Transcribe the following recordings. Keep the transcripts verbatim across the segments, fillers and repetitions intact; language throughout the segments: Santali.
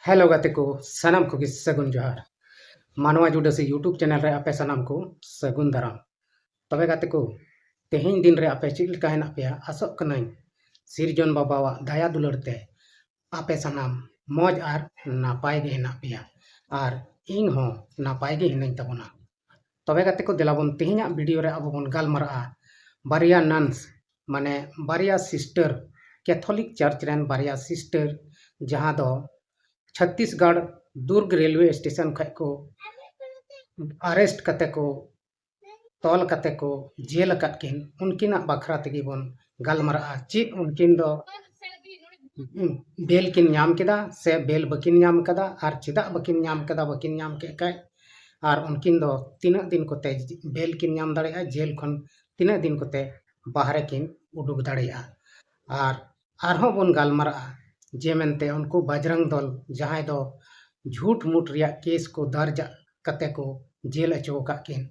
ᱦᱮᱞᱳ ᱜᱟᱛᱮ ᱠᱚ, ᱥᱟᱱᱟᱢ ᱠᱚᱜᱮ ᱥᱟᱹᱜᱩᱱ ᱡᱚᱦᱟᱨ᱾ ᱢᱟᱱᱣᱟ ᱡᱩᱰᱟᱹᱥᱤ YouTube ᱪᱮᱱᱮᱞ ᱨᱮ ᱟᱯᱮ ᱥᱟᱱᱟᱢ ᱠᱚ ᱥᱟᱹᱜᱩᱱ ᱫᱟᱨᱟᱢ᱾ ᱛᱚᱵᱮ ᱜᱟᱛᱮ ᱠᱚ, ᱛᱮᱦᱮᱧ ᱫᱤᱱ ᱨᱮ ᱟᱯᱮ ᱪᱮᱫ ᱞᱮᱠᱟ ᱦᱮᱱᱟᱜ ᱯᱮᱭᱟ? ᱟᱥᱚᱜ ᱠᱟᱹᱱᱟᱹᱧ ᱥᱤᱨᱡᱚᱱ ᱵᱟᱵᱟᱣᱟᱜ ᱫᱟᱭᱟ ᱫᱩᱞᱟᱹᱲ ᱛᱮ ᱟᱯᱮ ᱥᱟᱱᱟᱢ ᱢᱚᱡᱽ ᱟᱨ ᱱᱟᱯᱟᱭ ᱜᱮ ᱦᱮᱱᱟᱜ ᱯᱮᱭᱟ, ᱟᱨ ᱤᱧ ᱦᱚᱸ ᱱᱟᱯᱟᱭ ᱜᱮ ᱦᱤᱱᱟᱹᱧ ᱛᱟᱵᱚᱱᱟ᱾ ᱛᱚᱵᱮ ᱜᱟᱛᱮ ᱠᱚ, ᱫᱮᱞᱟ ᱵᱚᱱ ᱛᱮᱦᱮᱧᱟᱜ ᱵᱷᱤᱰᱤᱭᱳ ᱨᱮ ᱟᱵᱚ ᱵᱚᱱ ᱜᱟᱞᱢᱟᱨᱟᱜᱼᱟ ᱵᱟᱨᱭᱟ ᱱᱟᱱᱥ, ᱢᱟᱱᱮ ᱵᱟᱨᱭᱟ ᱥᱤᱥᱴᱟᱨ, ᱠᱮᱛᱷᱚᱞᱤᱠ ᱪᱟᱨᱪ ᱨᱮᱱ ᱵᱟᱨᱭᱟ ᱥᱤᱥᱴᱟᱨ, ᱡᱟᱦᱟᱸ ᱫᱚ ᱪᱷᱚᱛᱛᱤᱥᱜᱚᱲ ᱫᱩᱨᱜᱽ ᱨᱮᱞᱣᱮ ᱥᱴᱮᱥᱚᱱ ᱠᱷᱚᱱ ᱠᱚ ᱟᱨᱮᱥᱴ ᱠᱟᱛᱮ ᱠᱚ ᱛᱚᱞ ᱠᱟᱛᱮ ᱠᱚ ᱡᱮᱞ ᱟᱠᱟᱫ ᱠᱤᱱ, ᱩᱱᱠᱤᱱᱟᱜ ᱵᱟᱠᱷᱨᱟ ᱛᱮᱜᱮ ᱵᱚᱱ ᱜᱟᱞᱢᱟᱨᱟᱜᱼᱟ᱾ ᱪᱮᱫ ᱩᱱᱠᱤᱱ ᱫᱚ ᱵᱮᱞ ᱠᱤᱱ ᱧᱟᱢ ᱠᱮᱫᱟ ᱥᱮ ᱵᱮᱞ ᱵᱟᱹᱠᱤᱱ ᱧᱟᱢ ᱠᱟᱫᱟ, ᱟᱨ ᱪᱮᱫᱟᱜ ᱵᱟᱹᱠᱤᱱ ᱧᱟᱢ ᱠᱟᱫᱟ, ᱵᱟᱹᱠᱤᱱ ᱧᱟᱢ ᱠᱮᱫ ᱠᱷᱟᱡ, ᱟᱨ ᱩᱱᱠᱤᱱ ᱫᱚ ᱛᱤᱱᱟᱹᱜ ᱫᱤᱱ ᱠᱚᱛᱮ ᱵᱮᱞ ᱠᱤᱱ ᱧᱟᱢ ᱫᱟᱲᱮᱭᱟᱜᱼᱟ, ᱡᱮᱞ ᱠᱷᱚᱱ ᱛᱤᱱᱟᱹᱜ ᱫᱤᱱ ᱠᱚᱛᱮ ᱵᱟᱦᱨᱮ ᱠᱤᱱ ᱩᱰᱩᱠ ᱫᱟᱲᱮᱭᱟᱜᱼᱟ᱾ ᱟᱨ ᱟᱨᱦᱚᱸ ᱵᱚᱱ ᱜᱟᱞᱢᱟᱨᱟᱜᱼᱟ ᱡᱮ ᱢᱮᱱᱛᱮ ᱩᱱᱠᱩ ᱵᱟᱡᱽᱨᱟᱝ ᱫᱚᱞ, ᱡᱟᱦᱟᱸᱭ ᱫᱚ ᱡᱷᱩᱴ ᱢᱩᱴ ᱨᱮᱭᱟᱜ ᱠᱮᱥ ᱠᱚ ᱫᱟᱨᱡ ᱠᱟᱛᱮ ᱠᱚ ᱡᱮᱞ ᱦᱚᱪᱚ ᱟᱠᱟᱫ ᱠᱤᱱ,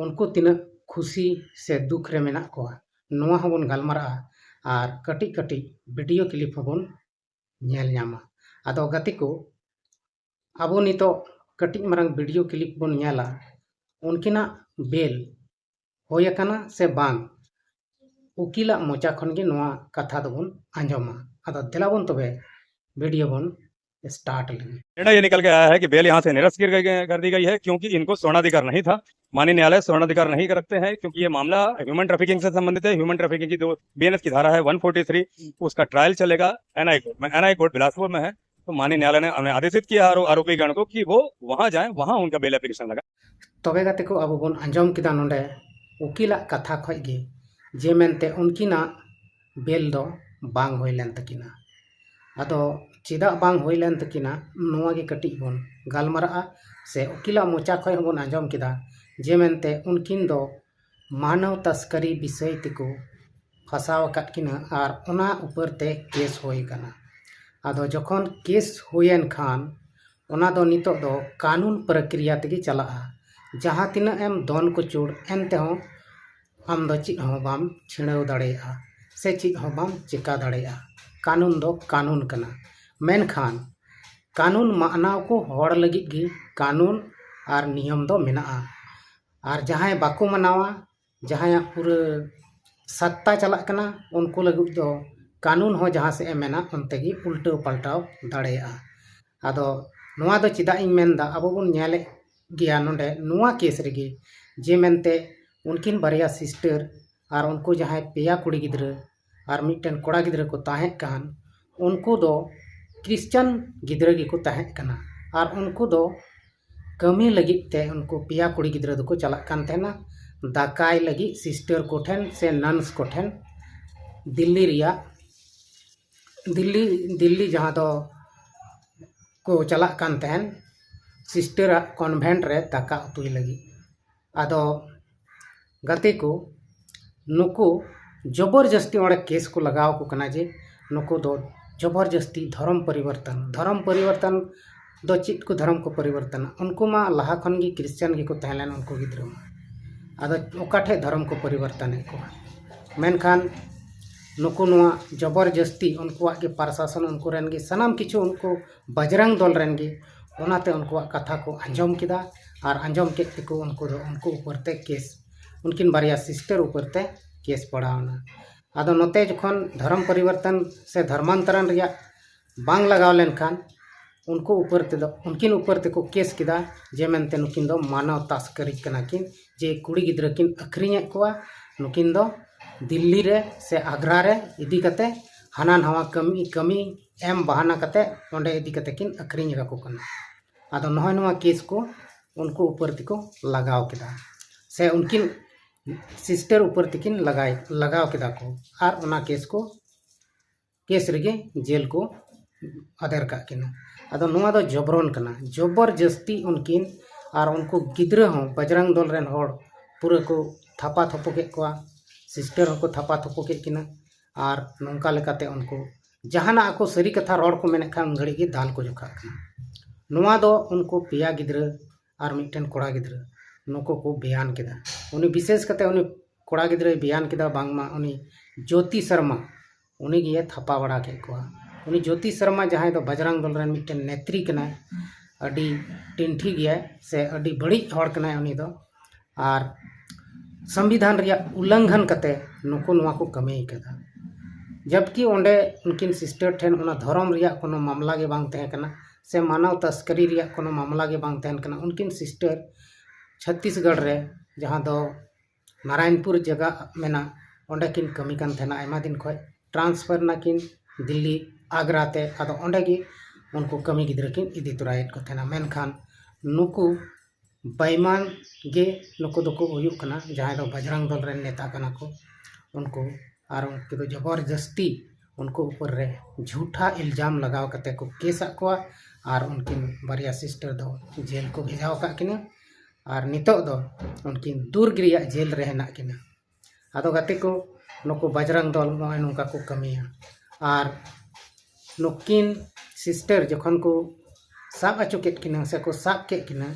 ᱩᱱᱠᱩ ᱛᱤᱱᱟᱹᱜ ᱠᱷᱩᱥᱤ ᱥᱮ ᱫᱩᱠ ᱨᱮ ᱢᱮᱱᱟᱜ ᱠᱚᱣᱟ, ᱱᱚᱣᱟ ᱦᱚᱸᱵᱚᱱ ᱜᱟᱞᱢᱟᱨᱟᱜᱼᱟ᱾ ᱟᱨ ᱠᱟᱹᱴᱤᱡ ᱠᱟᱹᱴᱤᱡ ᱵᱷᱤᱰᱤᱭᱳ ᱠᱞᱤᱯ ᱦᱚᱸᱵᱚᱱ ᱧᱮᱞ ᱧᱟᱢᱟ᱾ ᱟᱫᱚ ᱜᱟᱛᱮ ᱠᱚ, ᱟᱵᱚ ᱱᱤᱛᱚᱜ ᱠᱟᱹᱴᱤᱡ ᱢᱟᱨᱟᱝ ᱵᱷᱤᱰᱤᱭᱳ ᱠᱞᱤᱯ ᱵᱚᱱ ᱧᱮᱞᱟ, ᱩᱱᱠᱤᱱᱟᱜ ᱵᱮᱞ ᱦᱩᱭ ᱟᱠᱟᱱᱟ ᱥᱮ ᱵᱟᱝ, ᱩᱠᱤᱞᱟᱜ ᱢᱚᱪᱟ ᱠᱷᱚᱱ ᱜᱮ ᱱᱚᱣᱟ ᱠᱟᱛᱷᱟ ᱫᱚᱵᱚᱱ ᱟᱸᱡᱚᱢᱟ᱾ ᱟᱫᱚ ᱫᱮᱞᱟ ᱵᱚᱱ ᱛᱚᱵᱮ ᱵᱷᱤᱰᱤᱭᱳ ᱵᱚᱱ ᱮᱥᱴᱟᱨᱴ ᱞᱮᱜᱮ᱾ निर्णय ये निकल के आया है कि बेल यहाँ से निरस्त कर गई, कर दी गई है, क्योंकि इनको स्वर्णाधिकार नहीं था। माननीय न्यायालय स्वर्णाधिकार नहीं रखते हैं, क्योंकि ये मामला ह्यूमन ट्रैफिकिंग से संबंधित है। ह्यूमन ट्रैफिकिंग की जो बीएनएस की धारा है वन फोर्टी थ्री, उसका ट्रायल चलेगा एनआई कोर्ट में। एनआई कोर्ट बिलासपुर में है, तो माननीय न्यायालय ने हमें आदेशित किया आरो-, आरोपीगण को कि वो वहां जाएं, वहां उनका बेल एप्लीकेशन लगा। ᱛᱚᱵᱮ ᱜᱟᱛᱮ ᱠᱚ, ᱟᱵᱚ ᱵᱚᱱ ᱟᱸᱡᱚᱢ ᱠᱮᱫᱟ ᱱᱚᱰᱮ ᱩᱠᱤᱞᱟᱜ ᱠᱟᱛᱷᱟ ᱠᱷᱚᱡ ᱜᱮ ᱡᱮ ᱢᱮᱱᱛᱮ ᱩᱱᱠᱤᱱᱟᱜ ᱵᱮᱞ ᱫᱚ ᱵᱟᱝ ᱦᱩᱭ ᱞᱮᱱ ᱛᱟᱹᱠᱤᱱᱟ᱾ ᱟᱫᱚ ᱪᱮᱫᱟᱜ ᱵᱟᱝ ᱦᱩᱭ ᱞᱮᱱ ᱛᱟᱹᱠᱤᱱᱟ, ᱱᱚᱣᱟ ᱜᱮ ᱠᱟᱹᱴᱤᱡ ᱵᱚᱱ ᱜᱟᱞᱢᱟᱨᱟᱜᱼᱟ᱾ ᱥᱮ ᱩᱠᱤᱞᱟᱜ ᱢᱚᱪᱟ ᱠᱷᱚᱡ ᱦᱚᱸᱵᱚᱱ ᱟᱸᱡᱚᱢ ᱠᱮᱫᱟ ᱡᱮ ᱢᱮᱱᱛᱮ ᱩᱱᱠᱤᱱ ᱫᱚ ᱢᱟᱱᱚᱣ ᱛᱟᱥᱠᱟᱨᱤ ᱵᱤᱥᱚᱭ ᱛᱮᱠᱚ ᱯᱷᱟᱸᱥᱟᱣ ᱟᱠᱟᱫ ᱠᱤᱱᱟ ᱟᱨ ᱚᱱᱟ ᱩᱯᱟᱹᱨ ᱛᱮ ᱠᱮᱥ ᱦᱩᱭ ᱟᱠᱟᱱᱟ᱾ ᱟᱫᱚ ᱡᱚᱠᱷᱚᱱ ᱠᱮᱥ ᱦᱩᱭᱮᱱ ᱠᱷᱟᱱ, ᱚᱱᱟ ᱫᱚ ᱱᱤᱛᱚᱜ ᱫᱚ ᱠᱟᱹᱱᱩᱱ ᱯᱨᱚᱠᱨᱤᱭᱟ ᱛᱮᱜᱮ ᱪᱟᱞᱟᱜᱼᱟ᱾ ᱡᱟᱦᱟᱸ ᱛᱤᱱᱟᱹᱜ ᱮᱢ ᱫᱚᱱ ᱠᱩᱪᱩᱲ, ᱮᱱ ᱛᱮᱦᱚᱸ ᱟᱢ ᱫᱚ ᱪᱮᱫ ᱦᱚᱸ ᱵᱟᱢ ᱪᱷᱤᱲᱟᱹᱣ ᱫᱟᱲᱮᱭᱟᱜᱼᱟ ᱥᱮ ᱪᱮᱫ ᱦᱚᱸ ᱵᱟᱢ ᱪᱮᱠᱟ ᱫᱟᱲᱮᱭᱟᱜᱼᱟ᱾ ᱠᱟᱹᱱᱩᱱ ᱫᱚ ᱠᱟᱹᱱᱩᱱ ᱠᱟᱱᱟ᱾ ᱢᱮᱱᱠᱷᱟᱱ ᱠᱟᱹᱱᱩᱱ ᱢᱟᱱᱟᱣ ᱠᱚ ᱦᱚᱲ ᱞᱟᱹᱜᱤᱫ ᱜᱮ ᱠᱟᱹᱱᱩᱱ ᱟᱨ ᱱᱤᱭᱚᱢ ᱫᱚ ᱢᱮᱱᱟᱜᱼᱟ᱾ ᱟᱨ ᱡᱟᱦᱟᱸᱭ ᱵᱟᱠᱚ ᱢᱟᱱᱟᱣᱟ, ᱡᱟᱦᱟᱸᱭᱟᱜ ᱯᱩᱨᱟᱹ ᱥᱟᱛᱛᱟ ᱪᱟᱞᱟᱜ ᱠᱟᱱᱟ, ᱩᱱᱠᱩ ᱞᱟᱹᱜᱤᱫ ᱫᱚ ᱠᱟᱹᱱᱩᱱ ᱦᱚᱸ ᱡᱟᱦᱟᱸ ᱥᱮᱫ ᱮ ᱢᱮᱱᱟ ᱚᱱᱛᱮ ᱜᱮ ᱩᱞᱴᱟᱹᱣ ᱯᱟᱞᱴᱟᱣ ᱫᱟᱲᱮᱭᱟᱜᱼᱟ᱾ ᱟᱫᱚ ᱱᱚᱣᱟ ᱫᱚ ᱪᱮᱫᱟᱜ ᱤᱧ ᱢᱮᱱᱫᱟ, ᱟᱵᱚ ᱵᱚᱱ ᱧᱮᱞᱮᱫ ᱜᱮᱭᱟ ᱱᱚᱰᱮ ᱱᱚᱣᱟ ᱠᱮᱥ ᱨᱮᱜᱮ, ᱡᱮ ᱢᱮᱱᱛᱮ ᱩᱱᱠᱤᱱ ᱵᱟᱨᱭᱟ ᱥᱤᱥᱴᱟᱨ ᱟᱨ ᱩᱱᱠᱩ ᱡᱟᱦᱟᱸᱭ ᱯᱮᱭᱟ ᱠᱩᱲᱤ ᱜᱤᱫᱽᱨᱟᱹ ᱟᱨ ᱢᱤᱫᱴᱮᱱ ᱠᱚᱲᱟ ᱜᱤᱫᱽᱨᱟᱹ ᱠᱚ ᱛᱟᱦᱮᱸ ᱠᱟᱱ, ᱩᱱᱠᱩ ᱫᱚ ᱠᱷᱨᱤᱥᱪᱟᱱ ᱜᱤᱫᱽᱨᱟᱹ ᱜᱮᱠᱚ ᱛᱟᱦᱮᱸ ᱠᱟᱱᱟ᱾ ᱟᱨ ᱩᱱᱠᱩ ᱫᱚ ᱠᱟᱹᱢᱤ ᱞᱟᱹᱜᱤᱫ ᱛᱮ ᱩᱱᱠᱩ ᱯᱮᱭᱟ ᱠᱩᱲᱤ ᱜᱤᱫᱽᱨᱟᱹ ᱫᱚᱠᱚ ᱪᱟᱞᱟᱜ ᱠᱟᱱ ᱛᱟᱦᱮᱱᱟ ᱫᱟᱠᱟᱭ ᱞᱟᱹᱜᱤᱫ ᱥᱤᱥᱴᱟᱨ ᱠᱚᱴᱷᱮᱱ ᱥᱮ ᱱᱟᱱᱥ ᱠᱚᱴᱷᱮᱱ ᱫᱤᱞᱞᱤ ᱨᱮᱭᱟᱜ, ᱫᱤᱞᱞᱤ, ᱫᱤᱞᱞᱤ ᱡᱟᱦᱟᱸ ᱫᱚ ᱠᱚ ᱪᱟᱞᱟᱜ ᱠᱟᱱ ᱛᱟᱦᱮᱱ ᱥᱤᱥᱴᱟᱨᱟᱜ ᱠᱚᱱᱵᱷᱮᱱᱴ ᱨᱮ ᱫᱟᱠᱟ ᱩᱛᱩᱭ ᱞᱟᱹᱜᱤᱫ᱾ ᱟᱫᱚ ᱜᱟᱛᱮ ᱠᱚ, ᱱᱩᱠᱩ ᱡᱚᱵᱚᱨ ᱡᱟᱹᱥᱛᱤ ᱚᱸᱰᱮ ᱠᱮᱥ ᱠᱚ ᱞᱟᱜᱟᱣ ᱟᱠᱚ ᱠᱟᱱᱟ ᱡᱮ ᱱᱩᱠᱩ ᱫᱚ ᱡᱚᱵᱚᱨ ᱡᱟᱹᱥᱛᱤ ᱫᱷᱚᱨᱚᱢ ᱯᱚᱨᱤᱵᱚᱨᱛᱚᱱ, ᱫᱷᱚᱨᱚᱢ ᱯᱚᱨᱤᱵᱚᱨᱛᱚᱱ ᱫᱚ ᱪᱮᱫ ᱠᱚ ᱫᱷᱚᱨᱚᱢ ᱠᱚ ᱯᱚᱨᱤᱵᱚᱨᱛᱚᱱᱟ? ᱩᱱᱠᱩ ᱢᱟ ᱞᱟᱦᱟ ᱠᱷᱚᱱ ᱜᱮ ᱠᱷᱨᱤᱥᱪᱟᱱ ᱜᱮᱠᱚ ᱛᱟᱦᱮᱸ ᱞᱮᱱ, ᱩᱱᱠᱩ ᱜᱤᱫᱽᱨᱟᱹ ᱢᱟ᱾ ᱟᱫᱚ ᱚᱠᱟ ᱴᱷᱮᱡ ᱫᱷᱚᱨᱚᱢ ᱠᱚ ᱯᱚᱨᱤᱵᱚᱨᱛᱚᱱᱮᱫ ᱠᱚᱣᱟ? ᱢᱮᱱᱠᱷᱟᱱ ᱱᱩᱠᱩ ᱱᱚᱣᱟ ᱡᱚᱵᱚᱨ ᱡᱟᱹᱥᱛᱤ ᱩᱱᱠᱩᱣᱟᱜ ᱜᱮ ᱯᱨᱚᱥᱟᱥᱚᱱ, ᱩᱱᱠᱩ ᱨᱮᱱ ᱜᱮ ᱥᱟᱱᱟᱢ ᱠᱤᱪᱷᱩ, ᱩᱱᱠᱩ ᱵᱟᱡᱽᱨᱟᱝ ᱫᱚᱞ ᱨᱮᱱ ᱜᱮ, ᱚᱱᱟᱛᱮ ᱩᱱᱠᱩᱣᱟᱜ ᱠᱟᱛᱷᱟ ᱠᱚ ᱟᱸᱡᱚᱢ ᱠᱮᱫᱟ᱾ ᱟᱨ ᱟᱸᱡᱚᱢ ᱠᱮᱫ ᱛᱮᱠᱚ ᱩᱱᱠᱩ ᱫᱚ ᱩᱱᱠᱩ ᱩᱯᱚᱨ ᱛᱮ ᱠᱮᱥ, ᱩᱱᱠᱤᱱ ᱵᱟᱨᱭᱟ ᱥᱤᱥᱴᱟᱨ ᱩᱯᱚᱨ ᱛᱮ ᱠᱮᱥ ᱯᱟᱲᱟᱣᱱᱟ᱾ ᱟᱫᱚ ᱱᱚᱛᱮ ᱡᱚᱠᱷᱚᱱ ᱫᱷᱚᱨᱚᱢ ᱯᱚᱨᱤᱵᱚᱨᱛᱚᱱ ᱥᱮ ᱫᱷᱚᱨᱢᱟᱱᱛᱚᱨᱚᱱ ᱨᱮᱭᱟᱜ ᱵᱟᱝ ᱞᱟᱜᱟᱣ ᱞᱮᱱᱠᱷᱟᱱ ᱩᱱᱠᱩ ᱩᱯᱚᱨ ᱛᱮᱫᱚ, ᱩᱱᱠᱤᱱ ᱩᱯᱚᱨ ᱛᱮᱠᱚ ᱠᱮᱥ ᱠᱮᱫᱟ ᱡᱮ ᱢᱮᱱᱛᱮ ᱱᱩᱠᱤᱱ ᱫᱚ ᱢᱟᱱᱚᱣ ᱛᱟᱥᱠᱟᱨᱤ ᱠᱟᱱᱟ ᱠᱤᱱ, ᱡᱮ ᱠᱩᱲᱤ ᱜᱤᱫᱽᱨᱟᱹ ᱠᱤᱱ ᱟᱹᱠᱷᱨᱤᱧᱮᱫ ᱠᱚᱣᱟ, ᱱᱩᱠᱤᱱ ᱫᱚ ᱫᱤᱞᱞᱤ ᱨᱮ ᱥᱮ ᱟᱜᱽᱨᱟ ᱨᱮ ᱤᱫᱤ ᱠᱟᱛᱮ ᱦᱟᱱᱟ ᱱᱟᱣᱟ ᱠᱟᱹᱢᱤ, ᱠᱟᱹᱢᱤ ᱮᱢ ᱵᱟᱦᱟᱱᱟ ᱠᱟᱛᱮ ᱚᱸᱰᱮ ᱤᱫᱤ ᱠᱟᱛᱮ ᱠᱤᱱ ᱟᱹᱠᱷᱨᱤᱧ ᱟᱠᱚ ᱠᱟᱱᱟ᱾ ᱟᱫᱚ ᱱᱚᱜᱼᱚᱭ ᱱᱚᱣᱟ ᱠᱮᱥ ᱠᱚ ᱩᱱᱠᱩ ᱩᱯᱚᱨ ᱛᱮᱠᱚ ᱞᱟᱜᱟᱣ ᱠᱮᱫᱟ, ᱥᱮ ᱩᱱᱠᱤᱱ ᱥᱤᱥᱴᱟᱨ ᱩᱯᱚᱨ ᱛᱮᱠᱤᱱ ᱞᱟᱜᱟᱭ, ᱞᱟᱜᱟᱣ ᱠᱮᱫᱟ ᱠᱚ, ᱟᱨ ᱚᱱᱟ ᱠᱮᱥ ᱠᱚ, ᱠᱮᱥ ᱨᱮᱜᱮ ᱡᱮᱞ ᱠᱚ ᱟᱫᱮᱨ ᱠᱟᱜ ᱠᱤᱱᱟ᱾ ᱟᱫᱚ ᱱᱚᱣᱟ ᱫᱚ ᱡᱚᱵᱨᱚᱱ ᱠᱟᱱᱟ, ᱡᱚᱵᱚᱨ ᱡᱟᱹᱥᱛᱤ ᱩᱱᱠᱤᱱ ᱟᱨ ᱩᱱᱠᱩ ᱜᱤᱫᱽᱨᱟᱹ ᱦᱚᱸ ᱵᱟᱡᱽᱨᱟᱝ ᱫᱚᱞ ᱨᱮᱱ ᱦᱚᱲ ᱯᱩᱨᱟᱹ ᱠᱚ ᱛᱷᱟᱯᱟ ᱛᱷᱚᱯᱚ ᱠᱮᱫ ᱠᱚᱣᱟ, ᱥᱤᱥᱴᱟᱨ ᱦᱚᱸᱠᱚ ᱛᱷᱟᱯᱟ ᱛᱷᱚᱯᱚ ᱠᱮᱫ ᱠᱤᱱᱟ᱾ ᱟᱨ ᱱᱚᱝᱠᱟ ᱞᱮᱠᱟᱛᱮ ᱩᱱᱠᱩ ᱡᱟᱦᱟᱱᱟᱜ ᱟᱠᱚ ᱥᱟᱹᱨᱤ ᱠᱟᱛᱷᱟ ᱨᱚᱲ ᱠᱚ ᱢᱮᱱᱮᱫ ᱠᱷᱟᱱ ᱩᱱ ᱜᱷᱟᱹᱲᱤᱡ ᱜᱮ ᱫᱟᱞ ᱠᱚ ᱡᱚᱠᱷᱟᱜ ᱠᱟᱱᱟ᱾ ᱱᱚᱣᱟ ᱫᱚ ᱩᱱᱠᱩ ᱯᱮᱭᱟ ᱜᱤᱫᱽᱨᱟᱹ ᱟᱨ ᱢᱤᱫᱴᱮᱱ ᱠᱚᱲᱟ ᱜᱤᱫᱽᱨᱟᱹ, ᱱᱩᱠᱩ ᱠᱚ ᱵᱮᱭᱟᱱ ᱠᱮᱫᱟ᱾ ᱩᱱᱤ ᱵᱤᱥᱮᱥ ᱠᱟᱛᱮ ᱩᱱᱤ ᱠᱚᱲᱟ ᱜᱤᱫᱽᱨᱟᱹᱭ ᱵᱮᱭᱟᱱ ᱠᱮᱫᱟ ᱵᱟᱝᱢᱟ ᱩᱱᱤ ᱡᱳᱛᱤ ᱥᱚᱨᱢᱟ ᱩᱱᱤ ᱜᱮᱭ ᱛᱷᱟᱯᱟ ᱵᱟᱲᱟ ᱠᱮᱫ ᱠᱚᱣᱟ᱾ ᱩᱱᱤ ᱡᱳᱛᱤ ᱥᱚᱨᱢᱟ, ᱡᱟᱦᱟᱸᱭ ᱫᱚ ᱵᱟᱡᱽᱨᱟᱝ ᱫᱚᱞ ᱨᱮᱱ ᱢᱤᱫᱴᱮᱱ ᱱᱮᱛᱨᱤ ᱠᱟᱱᱟᱭ, ᱟᱹᱰᱤ ᱴᱤᱱᱴᱷᱤ ᱜᱮᱭᱟᱭ ᱥᱮ ᱟᱹᱰᱤ ᱵᱟᱹᱲᱤᱡ ᱦᱚᱲ ᱠᱟᱱᱟᱭ ᱩᱱᱤ ᱫᱚ᱾ ᱟᱨ ᱥᱚᱝᱵᱤᱫᱷᱟᱱ ᱨᱮᱭᱟᱜ ᱩᱞᱞᱚᱝᱜᱷᱚᱱ ᱠᱟᱛᱮ ᱱᱩᱠᱩ ᱱᱚᱣᱟ ᱠᱚ ᱠᱟᱹᱢᱤ ᱠᱟᱫᱟ᱾ ᱡᱚᱵᱠᱤ ᱚᱸᱰᱮ ᱩᱱᱠᱤᱱ ᱥᱤᱥᱴᱟᱨ ᱴᱷᱮᱱ ᱚᱱᱟ ᱫᱷᱚᱨᱚᱢ ᱨᱮᱭᱟᱜ ᱠᱳᱱᱳ ᱢᱟᱢᱞᱟ ᱜᱮ ᱵᱟᱝ ᱛᱟᱦᱮᱸ ᱠᱟᱱᱟ, ᱥᱮ ᱢᱟᱱᱚᱣ ᱛᱚᱥᱠᱚᱨᱤ ᱨᱮᱭᱟᱜ ᱠᱳᱱᱳ ᱢᱟᱢᱞᱟ ᱜᱮ ᱵᱟᱝ ᱛᱟᱦᱮᱸ ᱠᱟᱱᱟ᱾ ᱩᱱᱠᱤᱱ ᱥᱤᱥᱴᱟᱨ ᱪᱷᱚᱛᱤᱥᱜᱚᱲ ᱨᱮ, ᱡᱟᱦᱟᱸ ᱫᱚ ᱱᱟᱨᱟᱭᱚᱱᱯᱩᱨ ᱡᱟᱭᱜᱟ ᱢᱮᱱᱟᱜ, ᱚᱸᱰᱮ ᱠᱤᱱ ᱠᱟᱹᱢᱤ ᱠᱟᱱ ᱛᱟᱦᱮᱱᱟ ᱟᱭᱢᱟ ᱫᱤᱱ ᱠᱷᱚᱱ᱾ ᱴᱨᱟᱱᱥᱯᱷᱟᱨ ᱱᱟᱠᱤᱱ ᱫᱤᱞᱞᱤ, ᱟᱜᱽᱨᱟ ᱛᱮ᱾ ᱟᱫᱚ ᱚᱸᱰᱮ ᱜᱮ ᱩᱱᱠᱩ ᱠᱟᱹᱢᱤ ᱜᱤᱫᱽᱨᱟᱹ ᱠᱤᱱ ᱤᱫᱤ ᱛᱚᱨᱟᱭᱮᱫ ᱠᱚ ᱛᱟᱦᱮᱱᱟ᱾ ᱢᱮᱱᱠᱷᱟᱱ ᱱᱩᱠᱩ ᱵᱮᱭᱢᱟᱱ ᱜᱮ ᱱᱩᱠᱩ ᱫᱚᱠᱚ ᱦᱩᱭᱩᱜ ᱠᱟᱱᱟ, ᱡᱟᱦᱟᱸᱭ ᱫᱚ ᱵᱟᱡᱽᱨᱟᱝ ᱫᱚᱞ ᱨᱮᱱ ᱱᱮᱛᱟ ᱠᱟᱱᱟ ᱠᱚ ᱩᱱᱠᱩ᱾ ᱟᱨ ᱩᱱᱠᱩ ᱫᱚ ᱡᱚᱵᱚᱨᱡᱟᱹᱥᱛᱤ ᱩᱱᱠᱩ ᱩᱯᱚᱨ ᱨᱮ ᱡᱷᱩᱴᱟ ᱤᱞᱡᱟᱢ ᱞᱟᱜᱟᱣ ᱠᱟᱛᱮ ᱠᱚ ᱠᱮᱥ ᱟᱫ ᱠᱚᱣᱟ᱾ ᱟᱨ ᱩᱱᱠᱤᱱ ᱵᱟᱨᱭᱟ ᱥᱤᱥᱴᱟᱨ ᱫᱚ ᱡᱮᱞ ᱠᱚ ᱵᱷᱮᱡᱟ ᱟᱠᱟᱫ ᱠᱤᱱᱟ᱾ ᱟᱨ ᱱᱤᱛᱚᱜ ᱫᱚ ᱩᱱᱠᱤᱱ ᱫᱩᱨᱜᱽ ᱨᱮᱭᱟᱜ ᱡᱮᱞ ᱨᱮ ᱦᱮᱱᱟᱜ ᱠᱤᱱᱟ᱾ ᱟᱫᱚ ᱜᱟᱛᱮ ᱠᱚ, ᱱᱩᱠᱩ ᱵᱟᱡᱽᱨᱟᱝ ᱫᱚᱞ ᱱᱚᱜᱼᱚᱭ ᱱᱚᱝᱠᱟ ᱠᱚ ᱠᱟᱹᱢᱤᱭᱟ᱾ ᱟᱨ ᱱᱩᱠᱤᱱ ᱥᱤᱥᱴᱟᱨ ᱡᱚᱠᱷᱚᱱ ᱠᱚ ᱥᱟᱵ ᱦᱚᱪᱚ ᱠᱮᱫ ᱠᱤᱱᱟ ᱥᱮ ᱠᱚ ᱥᱟᱵ ᱠᱮᱫ ᱠᱤᱱᱟ,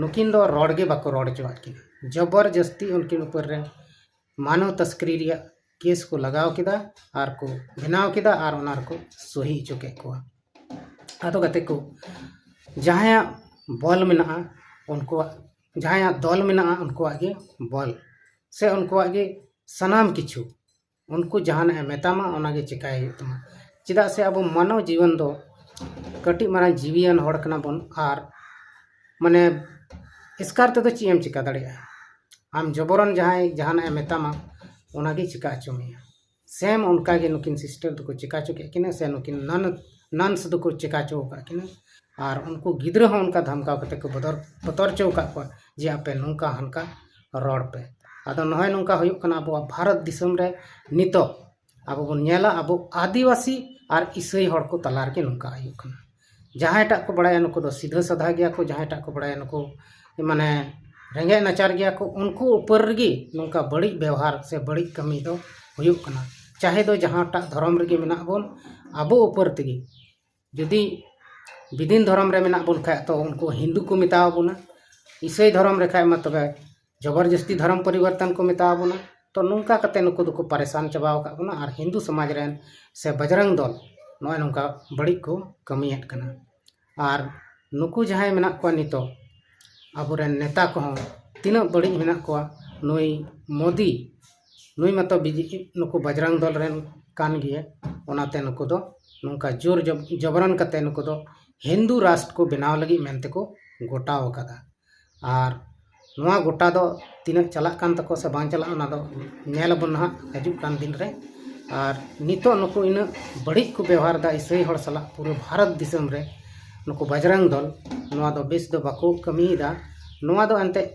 ᱱᱩᱠᱤᱱ ᱫᱚ ᱨᱚᱲ ᱜᱮ ᱵᱟᱠᱚ ᱨᱚᱲ ᱦᱚᱪᱚᱣᱟᱫ ᱠᱤᱱᱟ᱾ ᱡᱚᱵᱚᱨᱡᱟᱹᱥᱛᱤ ᱩᱱᱠᱤᱱ ᱩᱯᱚᱨ ᱨᱮ ᱢᱟᱱᱚᱣ ᱛᱚᱥᱠᱚᱨᱤ ᱨᱮᱭᱟᱜ ᱠᱮᱥ ᱠᱚ ᱞᱟᱜᱟᱣ ᱠᱮᱫᱟ ᱟᱨ ᱠᱚ ᱵᱮᱱᱟᱣ ᱠᱮᱫᱟ ᱟᱨ ᱚᱱᱟ ᱨᱮᱠᱚ ᱥᱚᱦᱤ ᱦᱚᱪᱚ ᱠᱮᱫ ᱠᱚᱣᱟ᱾ ᱟᱫᱚ ᱜᱟᱛᱮ ᱠᱚ, ᱡᱟᱦᱟᱸᱭᱟᱜ ᱵᱚᱞ ᱢᱮᱱᱟᱜᱼᱟ, ᱩᱱᱠᱩᱣᱟᱜ, ᱡᱟᱦᱟᱸᱭᱟᱜ ᱫᱚᱞ ᱢᱮᱱᱟᱜᱼᱟ, ᱩᱱᱠᱩᱣᱟᱜ ᱜᱮ ᱵᱚᱞ ᱥᱮ ᱩᱱᱠᱩᱣᱟᱜ ᱜᱮ ᱥᱟᱱᱟᱢ ᱠᱤᱪᱷᱩ᱾ ᱩᱱᱠᱩ ᱡᱟᱦᱟᱱᱟᱜ ᱮ ᱢᱮᱛᱟᱢᱟ, ᱚᱱᱟᱜᱮ ᱪᱮᱠᱟᱭ ᱦᱩᱭᱩᱜ ᱛᱟᱢᱟ᱾ ᱪᱮᱫᱟᱜ ᱥᱮ ᱟᱵᱚ ᱢᱟᱱᱚᱣ ᱡᱤᱭᱚᱱ ᱫᱚ ᱠᱟᱹᱴᱤᱡ ᱢᱟᱨᱟᱝ ᱡᱤᱣᱤᱭᱟᱱ ᱦᱚᱲ ᱠᱟᱱᱟ ᱵᱚᱱ, ᱟᱨ ᱢᱟᱱᱮ ᱮᱥᱠᱟᱨ ᱛᱮᱫᱚ ᱪᱮᱫ ᱮᱢ ᱪᱮᱠᱟ ᱫᱟᱲᱮᱭᱟᱜᱼᱟ? ᱟᱢ ᱡᱚᱵᱚᱨᱚᱱ ᱡᱟᱦᱟᱸᱭ ᱡᱟᱦᱟᱱᱟᱜ ᱮ ᱢᱮᱛᱟᱢᱟ, ᱚᱱᱟᱜᱮ ᱪᱮᱠᱟ ᱦᱚᱪᱚ ᱢᱮᱭᱟ᱾ ᱥᱮᱢ ᱚᱱᱠᱟᱜᱮ ᱱᱩᱠᱤᱱ ᱥᱤᱥᱴᱟᱨ ᱫᱚᱠᱚ ᱪᱮᱠᱟ ᱦᱚᱪᱚ ᱠᱮᱫ ᱠᱤᱱᱟ, ᱥᱮ ᱱᱩᱠᱤᱱ ᱱᱟᱱ ᱱᱟᱱᱥ ᱫᱚᱠᱚ ᱪᱮᱠᱟ ᱦᱚᱪᱚ ᱟᱠᱟᱫ ᱠᱤᱱᱟ᱾ ᱟᱨ ᱩᱱᱠᱩ ᱜᱤᱫᱽᱨᱟᱹ ᱦᱚᱸ ᱚᱱᱠᱟ ᱫᱷᱟᱢᱠᱟᱣ ᱠᱟᱛᱮ ᱠᱚ ᱵᱚᱫᱚᱨ ᱵᱚᱛᱚᱨ ᱦᱚᱪᱚ ᱟᱠᱟᱫ ᱠᱚᱣᱟ ᱡᱮ ᱟᱯᱮ ᱱᱚᱝᱠᱟ ᱦᱟᱱᱠᱟ ᱨᱚᱲ ᱯᱮ᱾ ᱟᱫᱚ ᱱᱚᱜᱼᱚᱭ ᱱᱚᱝᱠᱟ ᱦᱩᱭᱩᱜ ᱠᱟᱱᱟ ᱟᱵᱚᱣᱟᱜ ᱵᱷᱟᱨᱚᱛ ᱫᱤᱥᱚᱢ ᱨᱮ ᱱᱤᱛᱚᱜ᱾ ᱟᱵᱚ ᱵᱚᱱ ᱧᱮᱞᱟ, ᱟᱵᱚ ᱟᱹᱫᱤᱵᱟᱹᱥᱤ ᱟᱨ ᱤᱥᱟᱹᱭ ᱦᱚᱲ ᱠᱚ ᱛᱟᱞᱟ ᱨᱮᱜᱮ ᱱᱚᱝᱠᱟ ᱦᱩᱭᱩᱜ ᱠᱟᱱᱟ᱾ ᱡᱟᱦᱟᱸᱭ ᱴᱟᱜ ᱠᱚ ᱵᱟᱲᱟᱭᱟ ᱱᱩᱠᱩ ᱫᱚ ᱥᱤᱫᱷᱟᱹ ᱥᱟᱫᱷᱟ ᱜᱮᱭᱟ ᱠᱚ, ᱡᱟᱦᱟᱸᱭ ᱴᱟᱜ ᱠᱚ ᱵᱟᱲᱟᱭᱟ ᱱᱩᱠᱩ ᱢᱟᱱᱮ ᱨᱮᱸᱜᱮᱡ ᱱᱟᱪᱟᱨ ᱜᱮᱭᱟ ᱠᱚ, ᱩᱱᱠᱩ ᱩᱯᱚᱨ ᱨᱮᱜᱮ ᱱᱚᱝᱠᱟ ᱵᱟᱹᱲᱤᱡ ᱵᱮᱣᱦᱟᱨ ᱥᱮ ᱵᱟᱹᱲᱤᱡ ᱠᱟᱹᱢᱤ ᱫᱚ ᱦᱩᱭᱩᱜ ᱠᱟᱱᱟ᱾ ᱪᱟᱦᱮ ᱫᱚ ᱡᱟᱦᱟᱸᱴᱟᱜ ᱫᱷᱚᱨᱚᱢ ᱨᱮᱜᱮ ᱢᱮᱱᱟᱜ ᱵᱚᱱ, ᱟᱵᱚ ᱩᱯᱚᱨ ᱛᱮᱜᱮ᱾ ᱡᱩᱫᱤ ᱵᱤᱫᱤᱱ ᱫᱷᱚᱨᱚᱢ ᱨᱮ ᱢᱮᱱᱟᱜ ᱵᱚᱱ ᱠᱷᱟᱡ, ᱛᱚ ᱩᱱᱠᱩ ᱦᱤᱱᱫᱩ ᱠᱚ ᱢᱮᱛᱟᱣ ᱵᱚᱱᱟ, ᱤᱥᱟᱹᱭ ᱫᱷᱚᱨᱚᱢ ᱨᱮ ᱠᱷᱟᱡ ᱢᱟ ᱛᱚᱵᱮ ᱡᱚᱵᱚᱨᱡᱚᱥᱛᱤ ᱫᱷᱚᱨᱚᱢ ᱯᱚᱨᱤᱵᱚᱨᱛᱚᱱ ᱠᱚ ᱢᱮᱛᱟᱣ ᱵᱚᱱᱟ᱾ ᱛᱚ ᱱᱚᱝᱠᱟ ᱠᱟᱛᱮ ᱱᱩᱠᱩ ᱫᱚᱠᱚ ᱯᱟᱨᱮᱥᱟᱱ ᱪᱟᱵᱟᱣ ᱟᱠᱟᱫ ᱵᱚᱱᱟ᱾ ᱟᱨ ᱦᱤᱱᱫᱩ ᱥᱚᱢᱟᱡᱽ ᱨᱮᱱ ᱥᱮ ᱵᱟᱡᱽᱨᱟᱝ ᱫᱚᱞ ᱱᱚᱜᱼᱚᱭ ᱱᱚᱝᱠᱟ ᱵᱟᱹᱲᱤᱡ ᱠᱚ ᱠᱟᱹᱢᱤᱭᱮᱫ ᱠᱟᱱᱟ᱾ ᱟᱨ ᱱᱩᱠᱩ ᱡᱟᱦᱟᱸᱭ ᱢᱮᱱᱟᱜ ᱠᱚᱣᱟ ᱱᱤᱛᱚᱜ ᱟᱵᱚᱨᱮᱱ ᱱᱮᱛᱟ ᱠᱚᱦᱚᱸ ᱛᱤᱱᱟᱹᱜ ᱵᱟᱹᱲᱤᱡ ᱢᱮᱱᱟᱜ ᱠᱚᱣᱟ᱾ ᱱᱩᱭ ᱢᱳᱫᱤ, ᱱᱩᱭ ᱢᱟᱛᱚ ᱵᱤᱡᱮ-, ᱱᱩᱠᱩ ᱵᱟᱡᱽᱨᱟᱝ ᱫᱚᱞ ᱨᱮᱱ ᱠᱟᱱ ᱜᱮᱭᱟ᱾ ᱚᱱᱟᱛᱮ ᱱᱩᱠᱩ ᱫᱚ ᱱᱚᱝᱠᱟ ᱡᱳᱨ ᱡᱚᱵ-, ᱡᱚᱵᱚᱨᱚᱱ ᱠᱟᱛᱮ ᱱᱩᱠᱩ ᱫᱚ ᱦᱤᱱᱫᱩ ᱨᱟᱥᱴᱨ ᱠᱚ ᱵᱮᱱᱟᱣ ᱞᱟᱹᱜᱤᱫ ᱢᱮᱱᱛᱮ ᱠᱚ ᱜᱚᱴᱟᱣ ᱟᱠᱟᱫᱟ᱾ ᱟᱨ ᱱᱚᱣᱟ ᱜᱚᱴᱟ ᱫᱚ ᱛᱤᱱᱟᱹᱜ ᱪᱟᱞᱟᱜ ᱠᱟᱱ ᱛᱟᱠᱚ ᱥᱮ ᱵᱟᱝ ᱪᱟᱞᱟᱜᱼᱟ, ᱚᱱᱟ ᱫᱚ ᱧᱮᱞ ᱟᱵᱚᱱ ᱱᱟᱦᱟᱜ ᱦᱤᱡᱩᱜ ᱠᱟᱱ ᱫᱤᱱ ᱨᱮ᱾ ᱟᱨ ᱱᱤᱛᱚᱜ ᱱᱩᱠᱩ ᱤᱱᱟᱹᱜ ᱵᱟᱹᱲᱤᱡ ᱠᱚ ᱵᱮᱣᱦᱟᱨ ᱮᱫᱟ ᱤᱥᱟᱹᱭ ᱦᱚᱲ ᱥᱟᱞᱟᱜ ᱯᱩᱨᱟᱹ ᱵᱷᱟᱨᱚᱛ ᱫᱤᱥᱚᱢ ᱨᱮ, ᱱᱩᱠᱩ ᱵᱟᱡᱽᱨᱟᱝ ᱫᱚᱞ ᱱᱚᱣᱟ ᱫᱚ ᱵᱮᱥ ᱫᱚ ᱵᱟᱠᱚ ᱠᱟᱹᱢᱤᱭᱮᱫᱟ᱾ ᱱᱚᱣᱟ ᱫᱚ ᱮᱱᱛᱮᱫ